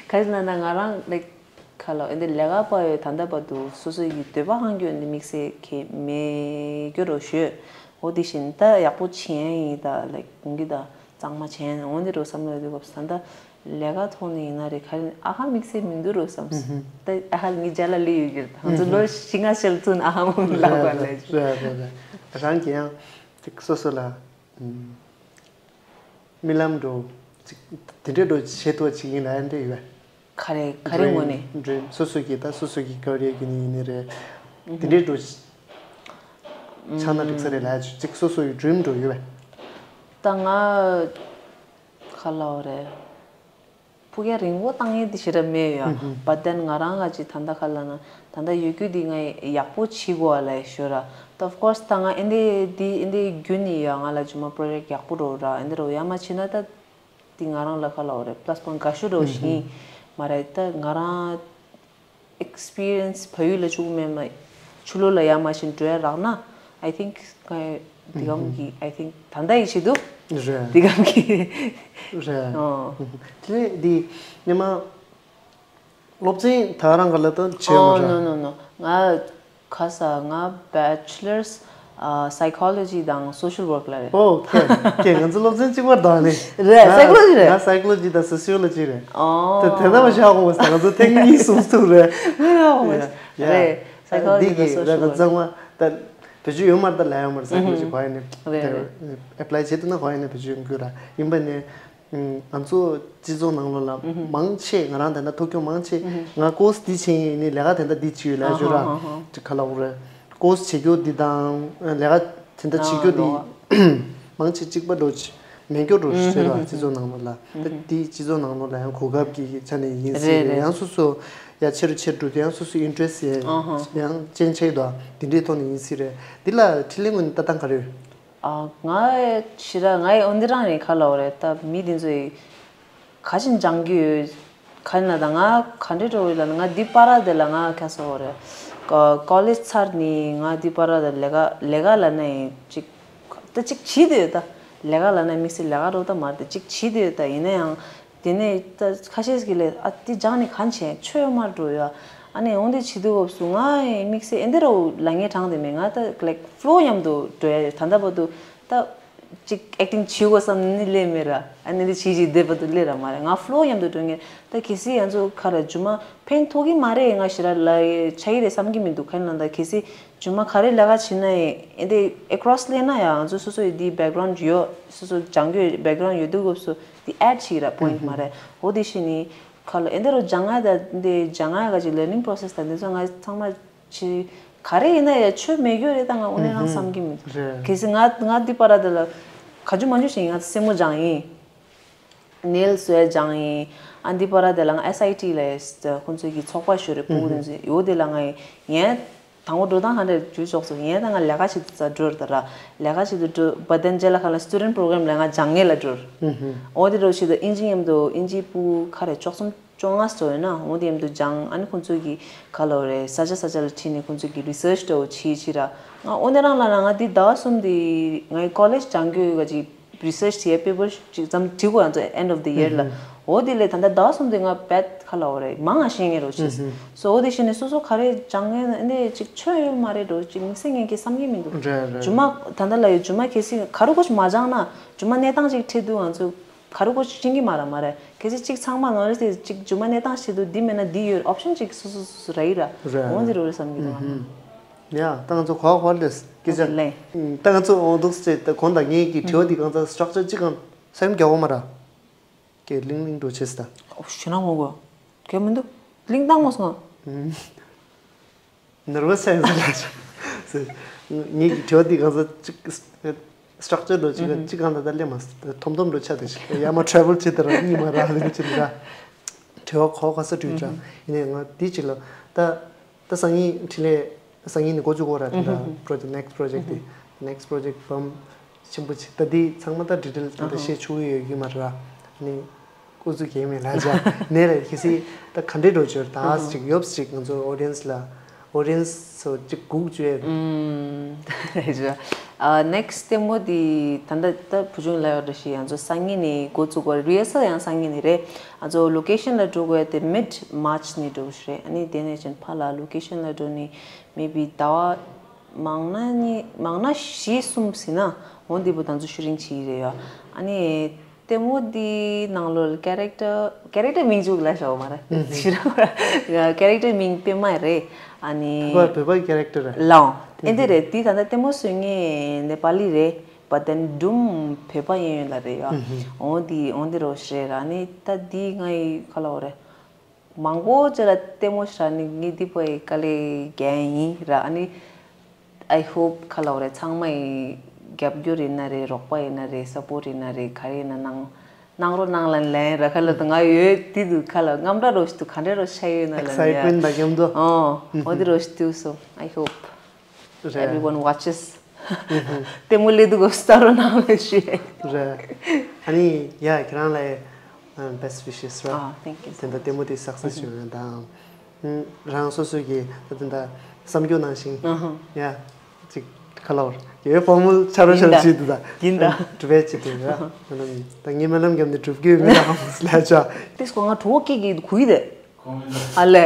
ག་རེ་ལབ་ན་ང་རང་ལེགས་ཁ་ལོ་འདི་ལས་ཀ་པ་ཡོད། ད་ལྟ་བར་དུ་སོ་སོ་ཡི་འདོད་པ་ཧང་གྱོན་འདི་དམིགས་བསལ་གས་མེད་རྒྱུ་རོ་ཞོད། འོ་དེ་བཞིན་ད་ཡག་པོ་བྱེད་ཡིན་ད་ལེགས་གོང་གི་ད་གཙང་མ་བྱས་ནས་འོ་འདི་རུ་བསམ་བློ་ཡོད་དུས་སྐབས་སུ་ད་ལྟ་ལས་ཀ་ཐོག་ནས་ཡིན་ན་རེད། ག་རེ་ཨ་ཧ་དམིགས་བསལ་མི་འདུག་རོ་བསམ་སོང་། ད་ཨ་ཧ་ངའི་རྒྱ་ལ་ལུས་ཡོད་ཀྱི་རེད། ང་ཚོ་ལོ་བཞི་ལྔ་ཕྱིན་ཚུན་ཨ་ཧ་མོ་མི་ལག་པ་ལས། རེད་རེད་རེད། རང་གི་ཡང་ཅིག་སོ་སོ་ལ་རྨི་ལམ་འགྲོ་ཅིག་དེ་འདྲའི་འགྲོ་བྱེད་ཐུབ་པ་ཅིག་ཡིན་ན་ཡང་འདྲ་ཡོད། ག་རེ་ག་རེ་ངོ་ནས། ཌྲིམ་སོ་སོ་གི་ད་སོ་སོ་གི་ཀ་རི་ཡར་གི་ནི་ཡིན་ནི་རེད། དེ་འདྲའི་འགྲོ་ཆགས་ན་འགྲིག་ས་རེད་ལ་ཅིག་སོ་སོ་ཡི་ཌྲིམ་འགྲོ་ཡོད་པས། ད་ང་ག་ལབ་རེད། ཕུགས་རྒྱང་རིང་པོ་བཏང་ཡས་དེ་ཞེ་དྲག་མེད་ཡ། But then ང་རང་ག་ཅིག་ད་ལྟ་ག་ལབ་ན་ད་ལྟ་ཡོད་རྒྱུ་འདི་ང་ཡག་པོ་བྱེད་དགོས་པ་ལ་ཞུ་ར། ད་of course ད་ང་ཨེ་འདི་འདི་ཨེ་འདི་རྒྱུན་ནས་ཡ་ང་ལ་ཇུ་མ་པྲོ་ཇེག་ཡག་པོ་འགྲོ་ར། ཨེ་འདི་རུ་ཡ་མ་བྱེད་ན་ད་འདི་ང་རང་ལ་ག་ལབ་རེད། པ་ལ་སི་པོན་དགའ་ཤོས་འགྲོ་ཞིག་ཡིན་མ་རེད། ད་ང་རང་ཨེག་སི་པི་རི་ཡན་སི་བལ་ཡུལ་ལ་བཅུག་མེད་མ། ཕྱི་ལོགས་ལ་ཡར་མར་ཞིག་འགྲོ་ཡ་རག་ན། I think ང་འདི་གམ་གི་I think ད་ལྟ་ཡི་ཆེད་དུ་རེད། འདི་གམ་གི་རེད། ཨོ། དེ་ནས་འདི་ཉི་མ་སློབ་ཚན་ད་རང་ག་ལ་ད་བྱས་ཡོད་མ་རེད། No no no ང་ག་ས་ང་Bachelor's Psychology དང་Social Work ལ་རེད། ཨོ་ཁེ་ཁེ། ང་ཚོ་སློབ་ཚན་གཅིག་པར་འདུག་ནི། རེད། Psychology རེད། ང་Psychology དང་Sociology རེད། ཨོ། དེ་དེ་ན་མ་ཤག་གོ་ང་ཚོ་ཐེངས་གཉིས་གསུམ་ཐུག་རེད། ངའི་ར་ཧོ་རེད། Psychology དང་Social Work འདི་གི་ཚང་མ་ད་བེད་སྤྱོད་ཡོད་མ་རེད། ད་ལ་ཡོད་མ་རེད། Psychology གོ་ཡ་ནི་རེད་རེད། Apply བྱེད་ཐུབ་ན་གོ་ཡ་ནི་བེད་སྤྱོད་ཡོང་གི་ར་ཡིན་པ་ནི། ང་ཚོ་སྤྱི་ཚོགས་ནང་ལོགས་ལ་མང་ཆེ་ང་རང་ད་ལྟ་ཐོག་ཁྱོན་མང་ཆེ་ང་ཀོ་སི་འདི་བྱེད་ཡིན་ནི་ལས་ཀ་དེ་འདྲ་འདི་བྱེད་ཡོད་ལ་ཞུ་ར་ཅིག་ག་ལ་འོ་རེད། ཀོ་སི་བྱེད་རྒྱུ་འདི་དང་ལས་ཀ་དེ་འདྲ་བྱེད་རྒྱུ་འདི་མང་ཆེ་གཅིག་པ་འགྲོ་ཆེ་མེད་རྒྱུ་འགྲོ་ཞེས་ཟེར་བ་སྤྱི་ཚོགས་ནང་ལོགས་ལ་ད་འདི་སྤྱི་ཚོགས་ནང་ལོགས་ལ་ཡང་གོ་སྐབས་ཀྱི་ཆ་ནས་ཡིན་སྲིད་རེད། ཡང་སོ་སོ་ཡ་ཆེ་རུ་ཆེ་རུ་འགྲོ་དུས་ཡང་སོ་སོ་ཨིན་ཊེ་རེ་སི་ཡང་ཅན་ཆེ་དོ་འདི་འདྲའི་ཐོག་ནས་ཡིན་སྲིད་རེད། འདི་ལ་འཕྲིན་ལས་ངོས་ནས་ལྟ་སྟངས་ག་རེ་ཡོད། ཨ། ང་ཞེ་དྲག་ང་ཡི་འོན་ཏེ་རང་རེད་ཁ་ལོ་རེད། ད་མི་དེ་ཚོ་ཡི་ག་ཅིག་སྦྱང་གི་ཡོད། ག་ན་ད་ང་ག་འདྲེ་འགྲོ་ཡོད་ལ་ང་འདི་པ་ར་དེ་ལ་ང་ཁ་སོ་རེད། ཀོ་ལེཇ་ཚར་ནི་ང་འདི་པ་ར་དེ་ལས་ཀ་ལས་ཀ་ལ་ན་ཡིན་ཅིག་ད་ཅིག་བྱིས་དེ་ཡོད་ད། ལས་ཀ་ལ་ན་དམིགས་བསལ་ལས་ཀ་རོ་ད་མར་དེ་ཅིག་བྱིས་དེ་ཡོད་ད། ཡིན་ན་ཡང་། དེ་ནས་ད་ཁ་ཤས་ཀྱིས་ལས་ཨ་དེ་སྦྱངས་ནས་གང་བྱས་ཆོས་ཡོད་མ་འགྲོ་ཡ། ཨ་ནི་འོང་དེ་བྱེད་དུས་སྐབས་སུ་ང་དམིགས་བསལ་ཨེ་འདི་རུ་ལ་ངའི་གྲངས་དེ་མེད། ང་ད་ལེག་ཕ་ལོ་མཉམ་དུ་འགྲོ་ཡ་ཡོད། ད་ལྟ་བར་དུ་ད་ཅིག་ཨེག་ཊིང་བྱེད་དགོས་བསམ་ནི་ལས་མེད་ར། ཨ་ནི་འདི་བྱེད་ཅིག་བསྡད་བར་དུ་ལས་ར་མ་རེད། ང་ཕ་ལོ་མཉམ་དུ་འགྲོ་ངེས་ད། གལ་སྲིད་ང་ཚོ་ཁ་ར་རྒྱུ་མ་ཕན་ཐོགས་ཀྱི་མ་རེད། ང་ཞེ་དྲག་ལ་ཆ་ཡི་རེད་བསམ་གྱི་མི་འདུག་ག་ནང་ད་གལ་སྲིད་རྒྱུ་མ་ག་རེ་ལས་ཀ་བྱེད་ན་ཡིན་ཨེ་འདི་ཨེ་ཀ་རོ་སི་ལས་ན་ཡ་ང་ཚོ་སོ་སོ་ཡི་འདི་བེག་གྷ་རའུན་ཌི་ཡོད། སོ་སོ་སྦྱང་རྒྱུ་བེག་གྷ་རའུན་ཌི་ཡོད་དུས་སྐབས་སུ། དེ་ཨེཌ་བྱེད་ར་པོ་ཡིན་ཊི་མ་རེད། འོ་དེ་བཞིན་ནི་ཁ་ལོ་ཨེ་འདི་རུ་སྦྱང་ང་ད་འདི་སྦྱང་ང་ག་ཅིག་ལར་ནིང་པོ་རོ་སེ་སི་ད་འདི་ཚོ་ང་ཚང་མ་ཅི་ག་རེ་ཡིན་ན་ཡ་ཆོས་མེད་རྒྱུ་རེད། ད་ང་འོ་ནས་རང་བསམ་གྱི་མི་འདུག་རེད། གལ་སྲིད་ང་ང་འདི་པ་ར་དེ་ལ་ག་ཅུ་མ་ཅུ་ཞིག་ང་སེན་མོ་སྦྱང་ཡིན། ནེལ་སི་སྦྱང་ཡིན། ཨ་འདི་པ་ར་དེ་ལ་ང་ཨེས་ཨའི་ཊི་ལ་ཁོང་ཚོའི་གི་ཚོགས་པ་ཞུ་རེད། སྤུ་གུ་དེ་ཚོ་འོ་དེ་ལ་ང་ཡིན། དང་པོ་འགྲོ་སྟངས་ཧ་འདྲ་ཇུས་ཆོག་སོང་ངས་ད་ང་ལས་ཀ་བྱེད་དུས་ཙ་འགྲོ་ར་ད་ར། ལས་ཀ་བྱེད་དུས་འགྲོ་བ་དན་རྗེས་ལ་ཁ་ལ་སི་ཊུ་ཌེན་ཊི་པོ་རོ་གྷ་རམ་ལ་ང་སྦྱང་ངེས་ལ་འགྲོ་ར། འོ་དེ་འགྲོ་བྱེད་དུས་ཨིན་ཇི་མཉམ་དུ་ཨིན་ཇི་སྤུ་གུ་ཁ་རེ་བཅུ་གསུམ་བཅོ་ལྔ་ཙམ་ཡོད་ན་འོ་དེ་མཉམ་དུ་སྦྱང་། ཨ་ནི་ཁོང་ཚོའི་གི་ཁ་ལོ་རེ་ས་ཆ་ས་ཆ་ལ་ཁྲིད་ནས་ཁོང་ཚོའི་གི་རི་སར་ཆི་འདྲ་བོ་བྱེད་བྱེད་ར། ང་འོ་དེ་རང་ལ་ན་ང་འདི་ཟླ་བ་གསུམ་དེ་ང་ཡི་ཀོ་ལེཇ་སྦྱང་རྒྱུ་ཡོད་ག་ཅིག་རི་སར་ཆི་བྱས་པེ་པར་ཅིག་ཙམ་བྲིས་དགོས་ཡང་ཚོ་end of the year ལ། འོ་དེ་ལས་ད་ལྟ་ཟླ་གསུམ་དེ་ང་བད་ཁ་ལ་འོ་རེད་མང་ང་ཤེས་ངེས་རོ་ཆེ། སོ་འོ་དེ་བྱས་ནས་སོ་སོ་ག་རེ་སྦྱང་ངེས་ན་འདི་ཅིག་ཆོས་ཡོད་མ་རེད་འགྲོ་ཅིག་དམིགས་བསལ་ངས་ཀྱི་བསམ་གྱི་མི་འདུག་རེད་རེད། རྒྱུ་མ་ད་ལྟ་ལ་ཡོད་རྒྱུ་མ་གལ་སྲིད་ག་རུ་གོ་ཅིག་མ་སྦྱང་ན་རྒྱུ་མ་གནས་སྟངས་ཅིག་འཕྲད་དུས་ང་ཚོ་ག་རུ་གོ་ཅིག་ཤེས་ཀྱི་མ་ར་མ་རེད། གལ་སྲིད་ཅིག་ཚང་མ་ནོར་རེ་དེ་ཅིག་རྒྱུ་མ་གནས་སྟངས་འཕྲད་དུས་འདི་མེད་ན་འདི་ཡོད་ཨོབ་ཤན་ཅིག་སོ་སོ་སོ་སོ་ར་ཡི་ར། རེད་འོ་འདི་རེད། རོ་རེ་བསམ་གྱི་འདུག་ང་། ཡ། ད་ང་ཚོ་གོ་བ་གོ་བ་ལས་སྐད་ཆ། ཨོ་ཁེ་ལེ། ད་ང་ཚོ་འོ་འདུག་སེ་ད་གོང་དང་ངེད་ཀྱི་དྲི་བ་འདི་གང་ཚ་སི་ཊྲག་ཅར་གཅིག་གང་སེམས་རྒྱ་བོ་མ་ར། ཀྱེ་ལིང་ལིང་འགྲོ་ཆེ་སི་ད། ཨོ་ཞེ་ན་མོ་གོ་གེ་མི་འདུག་ལིང་བཏང་མོ་སོང་ང་། ནར་བ་སི་ཡང་ཟེར་ལ་ཆ། ངེད་ཀྱི་དྲི་བ་འདི་གང་ཚ་གཅིག་སི་ཊྲག་ཅར་འགྲོ་གཅིག་གཅིག་གང་ད་ད་ལེ་མ་སི་ད་ཐོམ་ཐོམ་འགྲོ་ཆ་དེ་ཞིག་ཡ་མ་ཊེ་རེ་ཝལ་བྱེད་དེ་ར་གཉིད་མ་ར་ལེ་ཆེ་འདི་ར། དྲི་བ་གོ་ག་ས་དྲི་བ་ཡིན་ནའི་ང་འདི་ཅིག་ལ་ད། ད་སང་ཉིན་འཕྲིན་ལས་སང་ཉིན་ནས་འགོ་བཙུགས་གོ་ར་དེ་འདྲ་project next project དེ་next project བམ་ཆེན་པོ་ཆེ་ད་འདི་ཚང་མ་ད་detail དེ་འདྲ་བཤད་ཆོག་གི་ཡོད་ཀྱི་མ་རེད་ར། ནི་ ཨུ་ཚུགས་གང་མེད་ལ་ཅག་ནས་རེད། གལ་སྲིད་ད་ག་འདྲས་འགྲོ་བྱོས་ད་ཅིག་ཡོབ་ཅིག་ང་ཚོ་audience་ལ། audience་ཚོ་ཅིག་སྒུག་བཅུག་ཡས་རེད། ཨུམ། རེད་ཅག་ཨ་next་ལྟད་མོ་དེ་ད་ལྟ་ད་བུ་ཆུང་ལ་ཡོད་རེད་ཤི། ང་ཚོ་སང་ཉིན་ནས་འགོ་བཙུགས་པ་rehearsal་ཡང་སང་ཉིན་ནས་རེད། ང་ཚོ་location་ལ་འགྲོ་དགོས་དེ་mid March་ནས་འགྲོ་གི་རེད། ཨ་ནི་དེ་ནས་ཅན་ཕར་ལ་location་ལ་འགྲོ་ནས་maybe་ཟླ་བ་མང་ན་གཉིས་མང་ན་བཞི་གསུམ་ཟིན་ན་འོ་འདི་བུ་ད་ཚོ་shooting་བྱེད་ཀྱི་རེད་ཡ། ཨ་ནི་ལྟད་མོ་འདི་ནང་ལོ་character character་མིང་བཅུག་ལ་ཤོག་མ་རེད། ཕྱི་ར་character་མིང་པད་མ་རེད། ཨ་ནི་བོད་པ་བོད་པའི་character་རེད། ལའོ་ཨེ་འདི་རེད། འདི་ད་ལྟ་ལྟད་མོ་བཟོ་མཁན་ནེ་པ་ལི་རེད། but then་སྒྲུང་བོད་པ་ཡིན་ཡོད་ལ་རེད་ཡ། འོ་འདི་འོ་འདི་རོ་ཤི་རེད། ཨ་ནི་ད་འདི་ང་ཡི་ཁ་ལ་འོ་རེད། མང་པོ་ཅིག་ལ་ལྟད་མོ་ཞིག་རག་ནི་ངས་འདི་པོ་ཡི་དཀའ་ལས་རྒྱག་ཡིན་ར། ཨ་ནི་I hope་ཁ་ལ་འོ་རེད། ཚང་མ་ཡི་རྒྱབ་སྐྱོར་ཡིན་ན་རེད། རོགས་པ་ཡིན་ན་རེད། support་ཡིན་ན་རེད། ག་རེ་ཡིན་ན་གནང་གནང་རོགས་གནང་ལན་ལན་ར། ཁ་ལ་དུ་ང་ཡོད་དེ་དུ་ཁ་ལ་རྔམ་དྲ་རོ་ཞིག་དུ་ག་འདྲ་རོ་ཤ་ཡོད་ན་ལན་ཡ། excitement་དང་མཉམ་དུ། ཨོ་འོ་དེ་རོ་ཞིག་དུ། So I hope རེད། Everyone watches། ལྟད་མོ་ལས་འདུག་གོ་སྟ་རོ་ནང་ལས་ཞུས། རེད། ཨ་ནི་ཡ་ཁྱེད་རང་ལ་best wishes་ར། ཨ་thank you so much། དེ་འདྲ་ལྟད་མོ་དེ་success་བྱུང་ཡོད་དང་། རང་སོ་སོ་གི་ད་དེ་འདྲ་བསམ་རྒྱུ་ནང་བཞིན་ཡ་ཅིག་ཁ་ལོར་ཡོད་ཕོ་མོ་ཆ་རོ་ཆ་རོ་བྱེད་འདུག་ད་ཡིན་ད་གྲུབ་པའི་ཆེད་དུ་ར། ད་ངས་སྨོན་ལམ་བརྒྱབ་ནས་གྲུབ་རྒྱུ་མེད་ད་ཧམ་ལ་ཆ། དེ་སྐོ་ང་གྲོགས་སྐད་ཀྱི་གུས་དེ། ཨ་ལེ།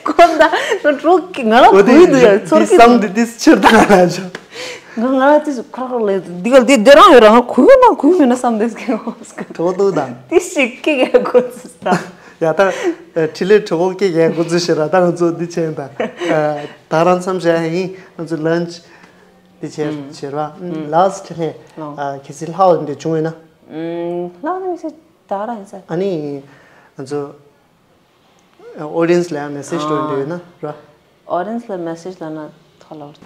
ཁོ་ད་ང་གྲོགས་ཀྱི་ང་ལ་གུས་འདུག་ཡ། ཚོར་གི་བསམ་འདུག་དེ་ཕྱིར་བཏང་ལ་ཆོག་ང་ང་ལ་དེ་ཁ་ཁ་ལེ་འདི་ག་དེ་དེ་རང་ཡོད་ར། ང་གུས་ཡོད་ན་གུས་མེད་ན་བསམ་དེ་སྐད་གོ་སྐད་གྲོགས་འདུག་ད། དེ་ཞིག་སྐད་ཀྱི་གོ་ཚུལ་ད། ཡ་ད་ཁྲི་ལེ་གྲོགས་སྐད་ཀྱི་གོ་ཚུལ་ཞེ་ར། ད་ང་ཚོ་འདི་བྱས་ད་ད་རང་མཚམས་བཞག་ཡིན། ང་ཚོ་lunch་འདི་བྱས་བྱས་ར། last་ཁྲི་ལེ་གལ་སྲིད་ལྷག་འདི་བྱུང་ཡོད་ན། ལྷག་ནི་མི་ཚེ། ད་ར་ཡིན་ས། ཨ་ནི་ང་ཚོ་audience་ལ་ཡང་message་སྤྲོད་འདོད་ཡོད་ན་ར། audience་ལ་message་ལ་ན་ཐོ་ལོ། ད་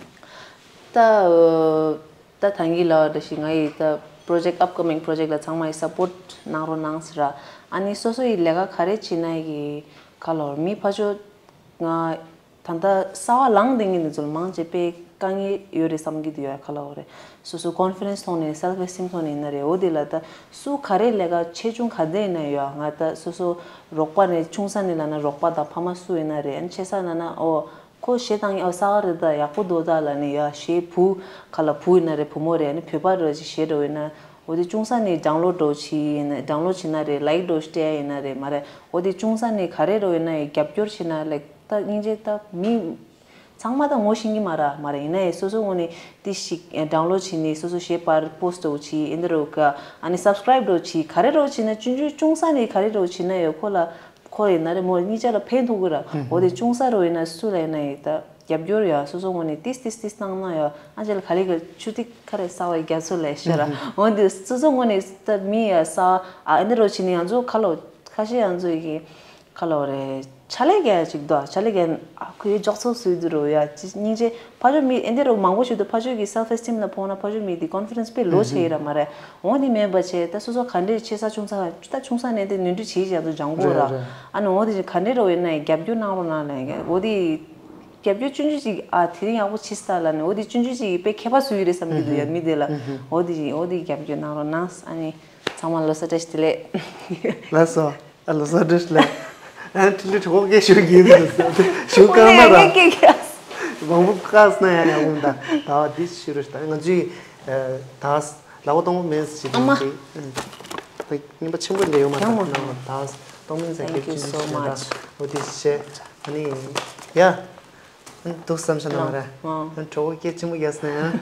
ད་ཐང་གི་ལ་བ་ད་ཞིག་ང་ཡི་ད་project upcoming project་ལ་ཚང་མ་ཡི་support་གནང་རོགས་གནང་ཟེར་ར། ཨ་ནི་སོ་སོ་ཡི་ལས་ཀ་ག་རེ་བྱེད་ན་ཡི་ག་ལོ་མི་ཕ་ཆོ་ང་ད་ལྟ་གསར་བ་ལངས་བསྡད་མཁན་འདི་ཚོ་ལ་མང་ཆེ་དཔེ་དཀའ་ངལ་ཡོད་རེད་བསམ་གྱི་འདུག་ཡ། ཁ་ལ་འོ་རེད། སོ་སོ་confidence་ཐོག་ནས་self esteem་ཐོག་ནས་ཡིན་ན་རེད། འོ་དེ་ལ་ད་སུ་ག་རེ་ལས་ཀ་ཆེ་ཆུང་ག་འདྲ་ཡིན་ན་ཡོད། ང་ད་སོ་སོ་རོགས་པ་ནས་ཆུང་ས་ནས་ལ་ན་རོགས་པ་དང་ཕ་མ་སུ་ཡིན་ན་རེད། ཨ་ནི་ཆེ་ས་ལ་ན་ཨོ་ཁོ་གཞས་བཏང་ཨོ་ས་ག་རེད་ད་ཡག་པོ་འདུག་ད་ལ་ནི་ཡ་གཞས་བུ་ག་ལ་བུ་ཡིན་ན་རེད། བུ་མོ་རེད། ཨ་ནི་བོད་པ་རེད་ཅིག་གཞས་འགྲོ་ཡིན་ན་འོ་དེ་ཆུང་ས་ནས་download་འགྲོ་བྱེད་ཡིན་ན་download་བྱེད་ན་རེད། like་འགྲོ་སྤྲད་ཡིན་ན་རེད་མ་རེད། འོ་དེ་ཆུང་ས་ནས་ག་རེ་འགྲོ་ཡིན་ན་ཡི་རྒྱབ་སྐྱོར་བྱེད་ན་like ད་སྙིང་རྗེ་ད་མི། ཚང་མ་ད་ངོ་ཤེས་ཀྱི་མ་ར་མ་ར་ཡིན་ན་ཡང་སོ་སོ་ངོ་ནས་ཏི་ཞིག་download་བྱས་ནས་སོ་སོ་གཞས་པར་post་འགྲོ་བྱས་ཨེ་འདི་རུ་ཀ་ཨ་ནི་subscribe་འགྲོ་བྱས་ག་རེ་རོ་བྱས་ན་ཆུང་ཆུང་ཆུང་ས་ནས་ག་རེ་རོ་བྱས་ན་ཡོད་ཁོ་ལ་ཁོ་ཡིན་ན་རེ་མོ་གཉིས་ཆ་ལ་ཕན་ཐོགས་གི་ར། འོ་དེ་ཆུང་ས་རོ་ཡིན་ན་སུ་ལ་ཡིན་ན་ཡོད་ད་རྒྱབ་སྐྱོར་ཡོད་སོ་སོ་ངོ་ནས་ཏིས་ཏིས་ཏིས་བཏང་ན་ཡོད་ཨ་ཅེ་ལ་ག་ལེ་ག་ཆུ་ཏིག་ཁ་རེ་ས་བའི་རྒྱ་མཚོ་ལས་ཤ་ར། འོ་དེ་སོ་སོ་ངོ་ནས་ད་མི་ཡ་ས་ཨ་ཨེ་འདི་རོ་བྱས་ནས་ང་ཚོ་ཁ་ལོ་ཁ་ཤས་ང་ཚོ་ཡི་གི་ཁ་ལོ་རེ། ཆ་ལེ་ག་ཅིག་དོ་ཆ་ལེ་ག་ཨ་ཁུ་ཡི་འཇོག་ཚོགས་སུ་དུ་རོ་ཡ་ཅི་སྙིང་རྗེ་ཕ་ཇོ་མི་ཨེ་འདི་རོ་མང་པོ་ཞིག་དུ་ཕ་ཇོ་གི་self esteem་ལ་ཕོག་ན་ཕ་ཇོ་མི་དི་confidence་པེ་ལོ་ཆེ་ཡི་ར་མ་རེད། འོ་དི་མེད་པ་ཆེ་ད་སོ་སོ་ག་འདྲེ་ཆེ་ས་ཆུང་ས་ད་ཆུང་ས་ནས་དེ་ནུས་འདྲི་བྱེད་ཅག་དུ་ལྗང་གོ་ར། རེད་རེད། ཨ་ནི་འོ་དི་ག་འདྲེ་རོ་ཡིན་ན་ཡི་རྒྱབ་སྐྱོར་གནང་རོགས་གནང་ལ་ཡི་འོ་དི་རྒྱབ་སྐྱོར་ཆུང་ཆུང་ཅིག་ཨ་དེ་རིང་ཡག་པོ་ཆེ་ས་ལ་ནི་འོ་དི་ཆུང་ཆུང་ཅིག་དཔེ་ཁྱད་པར་སུ་ཡི་རེད་བསམ་གི་འདུག་ཡ་མི་དེ་ལ་འོ་དི་འོ་དི་རྒྱབ་སྐྱོར་གནང་རོགས་གནང་ཨ་ནི་ཚང་མ་ལོ་གསར་བཀྲ་ཤིས་བདེ་ལེགས། ལགས་སོ། ཨ་ལོ་ས་འདྲེས་ལ། ཨ་ཁྲི་ལི་གྲོགས་སྐད་ཤོད་ཀྱི་ཡོད་ཟེར་ཏེ་ཞུ་གང་མ་ར། མང་པོ་བཀག་ན་ཡང་ཡག་པོ་འདུག་ད་བ་འདི་ཤི་རུ་ཞིག་ད་ང་ཚོའི་ད་ལ་བ་གཏོང་མེད་ཟེར་ཨ་མ། ཏེ་ད་ཉིན་པ་ཆེན་པོ་འདྲ་ཡོད་མ་རེད། ད་གཏོང་མེད་ཟེར་Thank you so much. འོ་དེ་བྱས་ཨ་ནི་ཡ་འདུག་བསམ་ཤ་ན་མ་ར། གྲོགས་སྐད་ཆེན་པོ་རྒྱག་ན་ཡང་།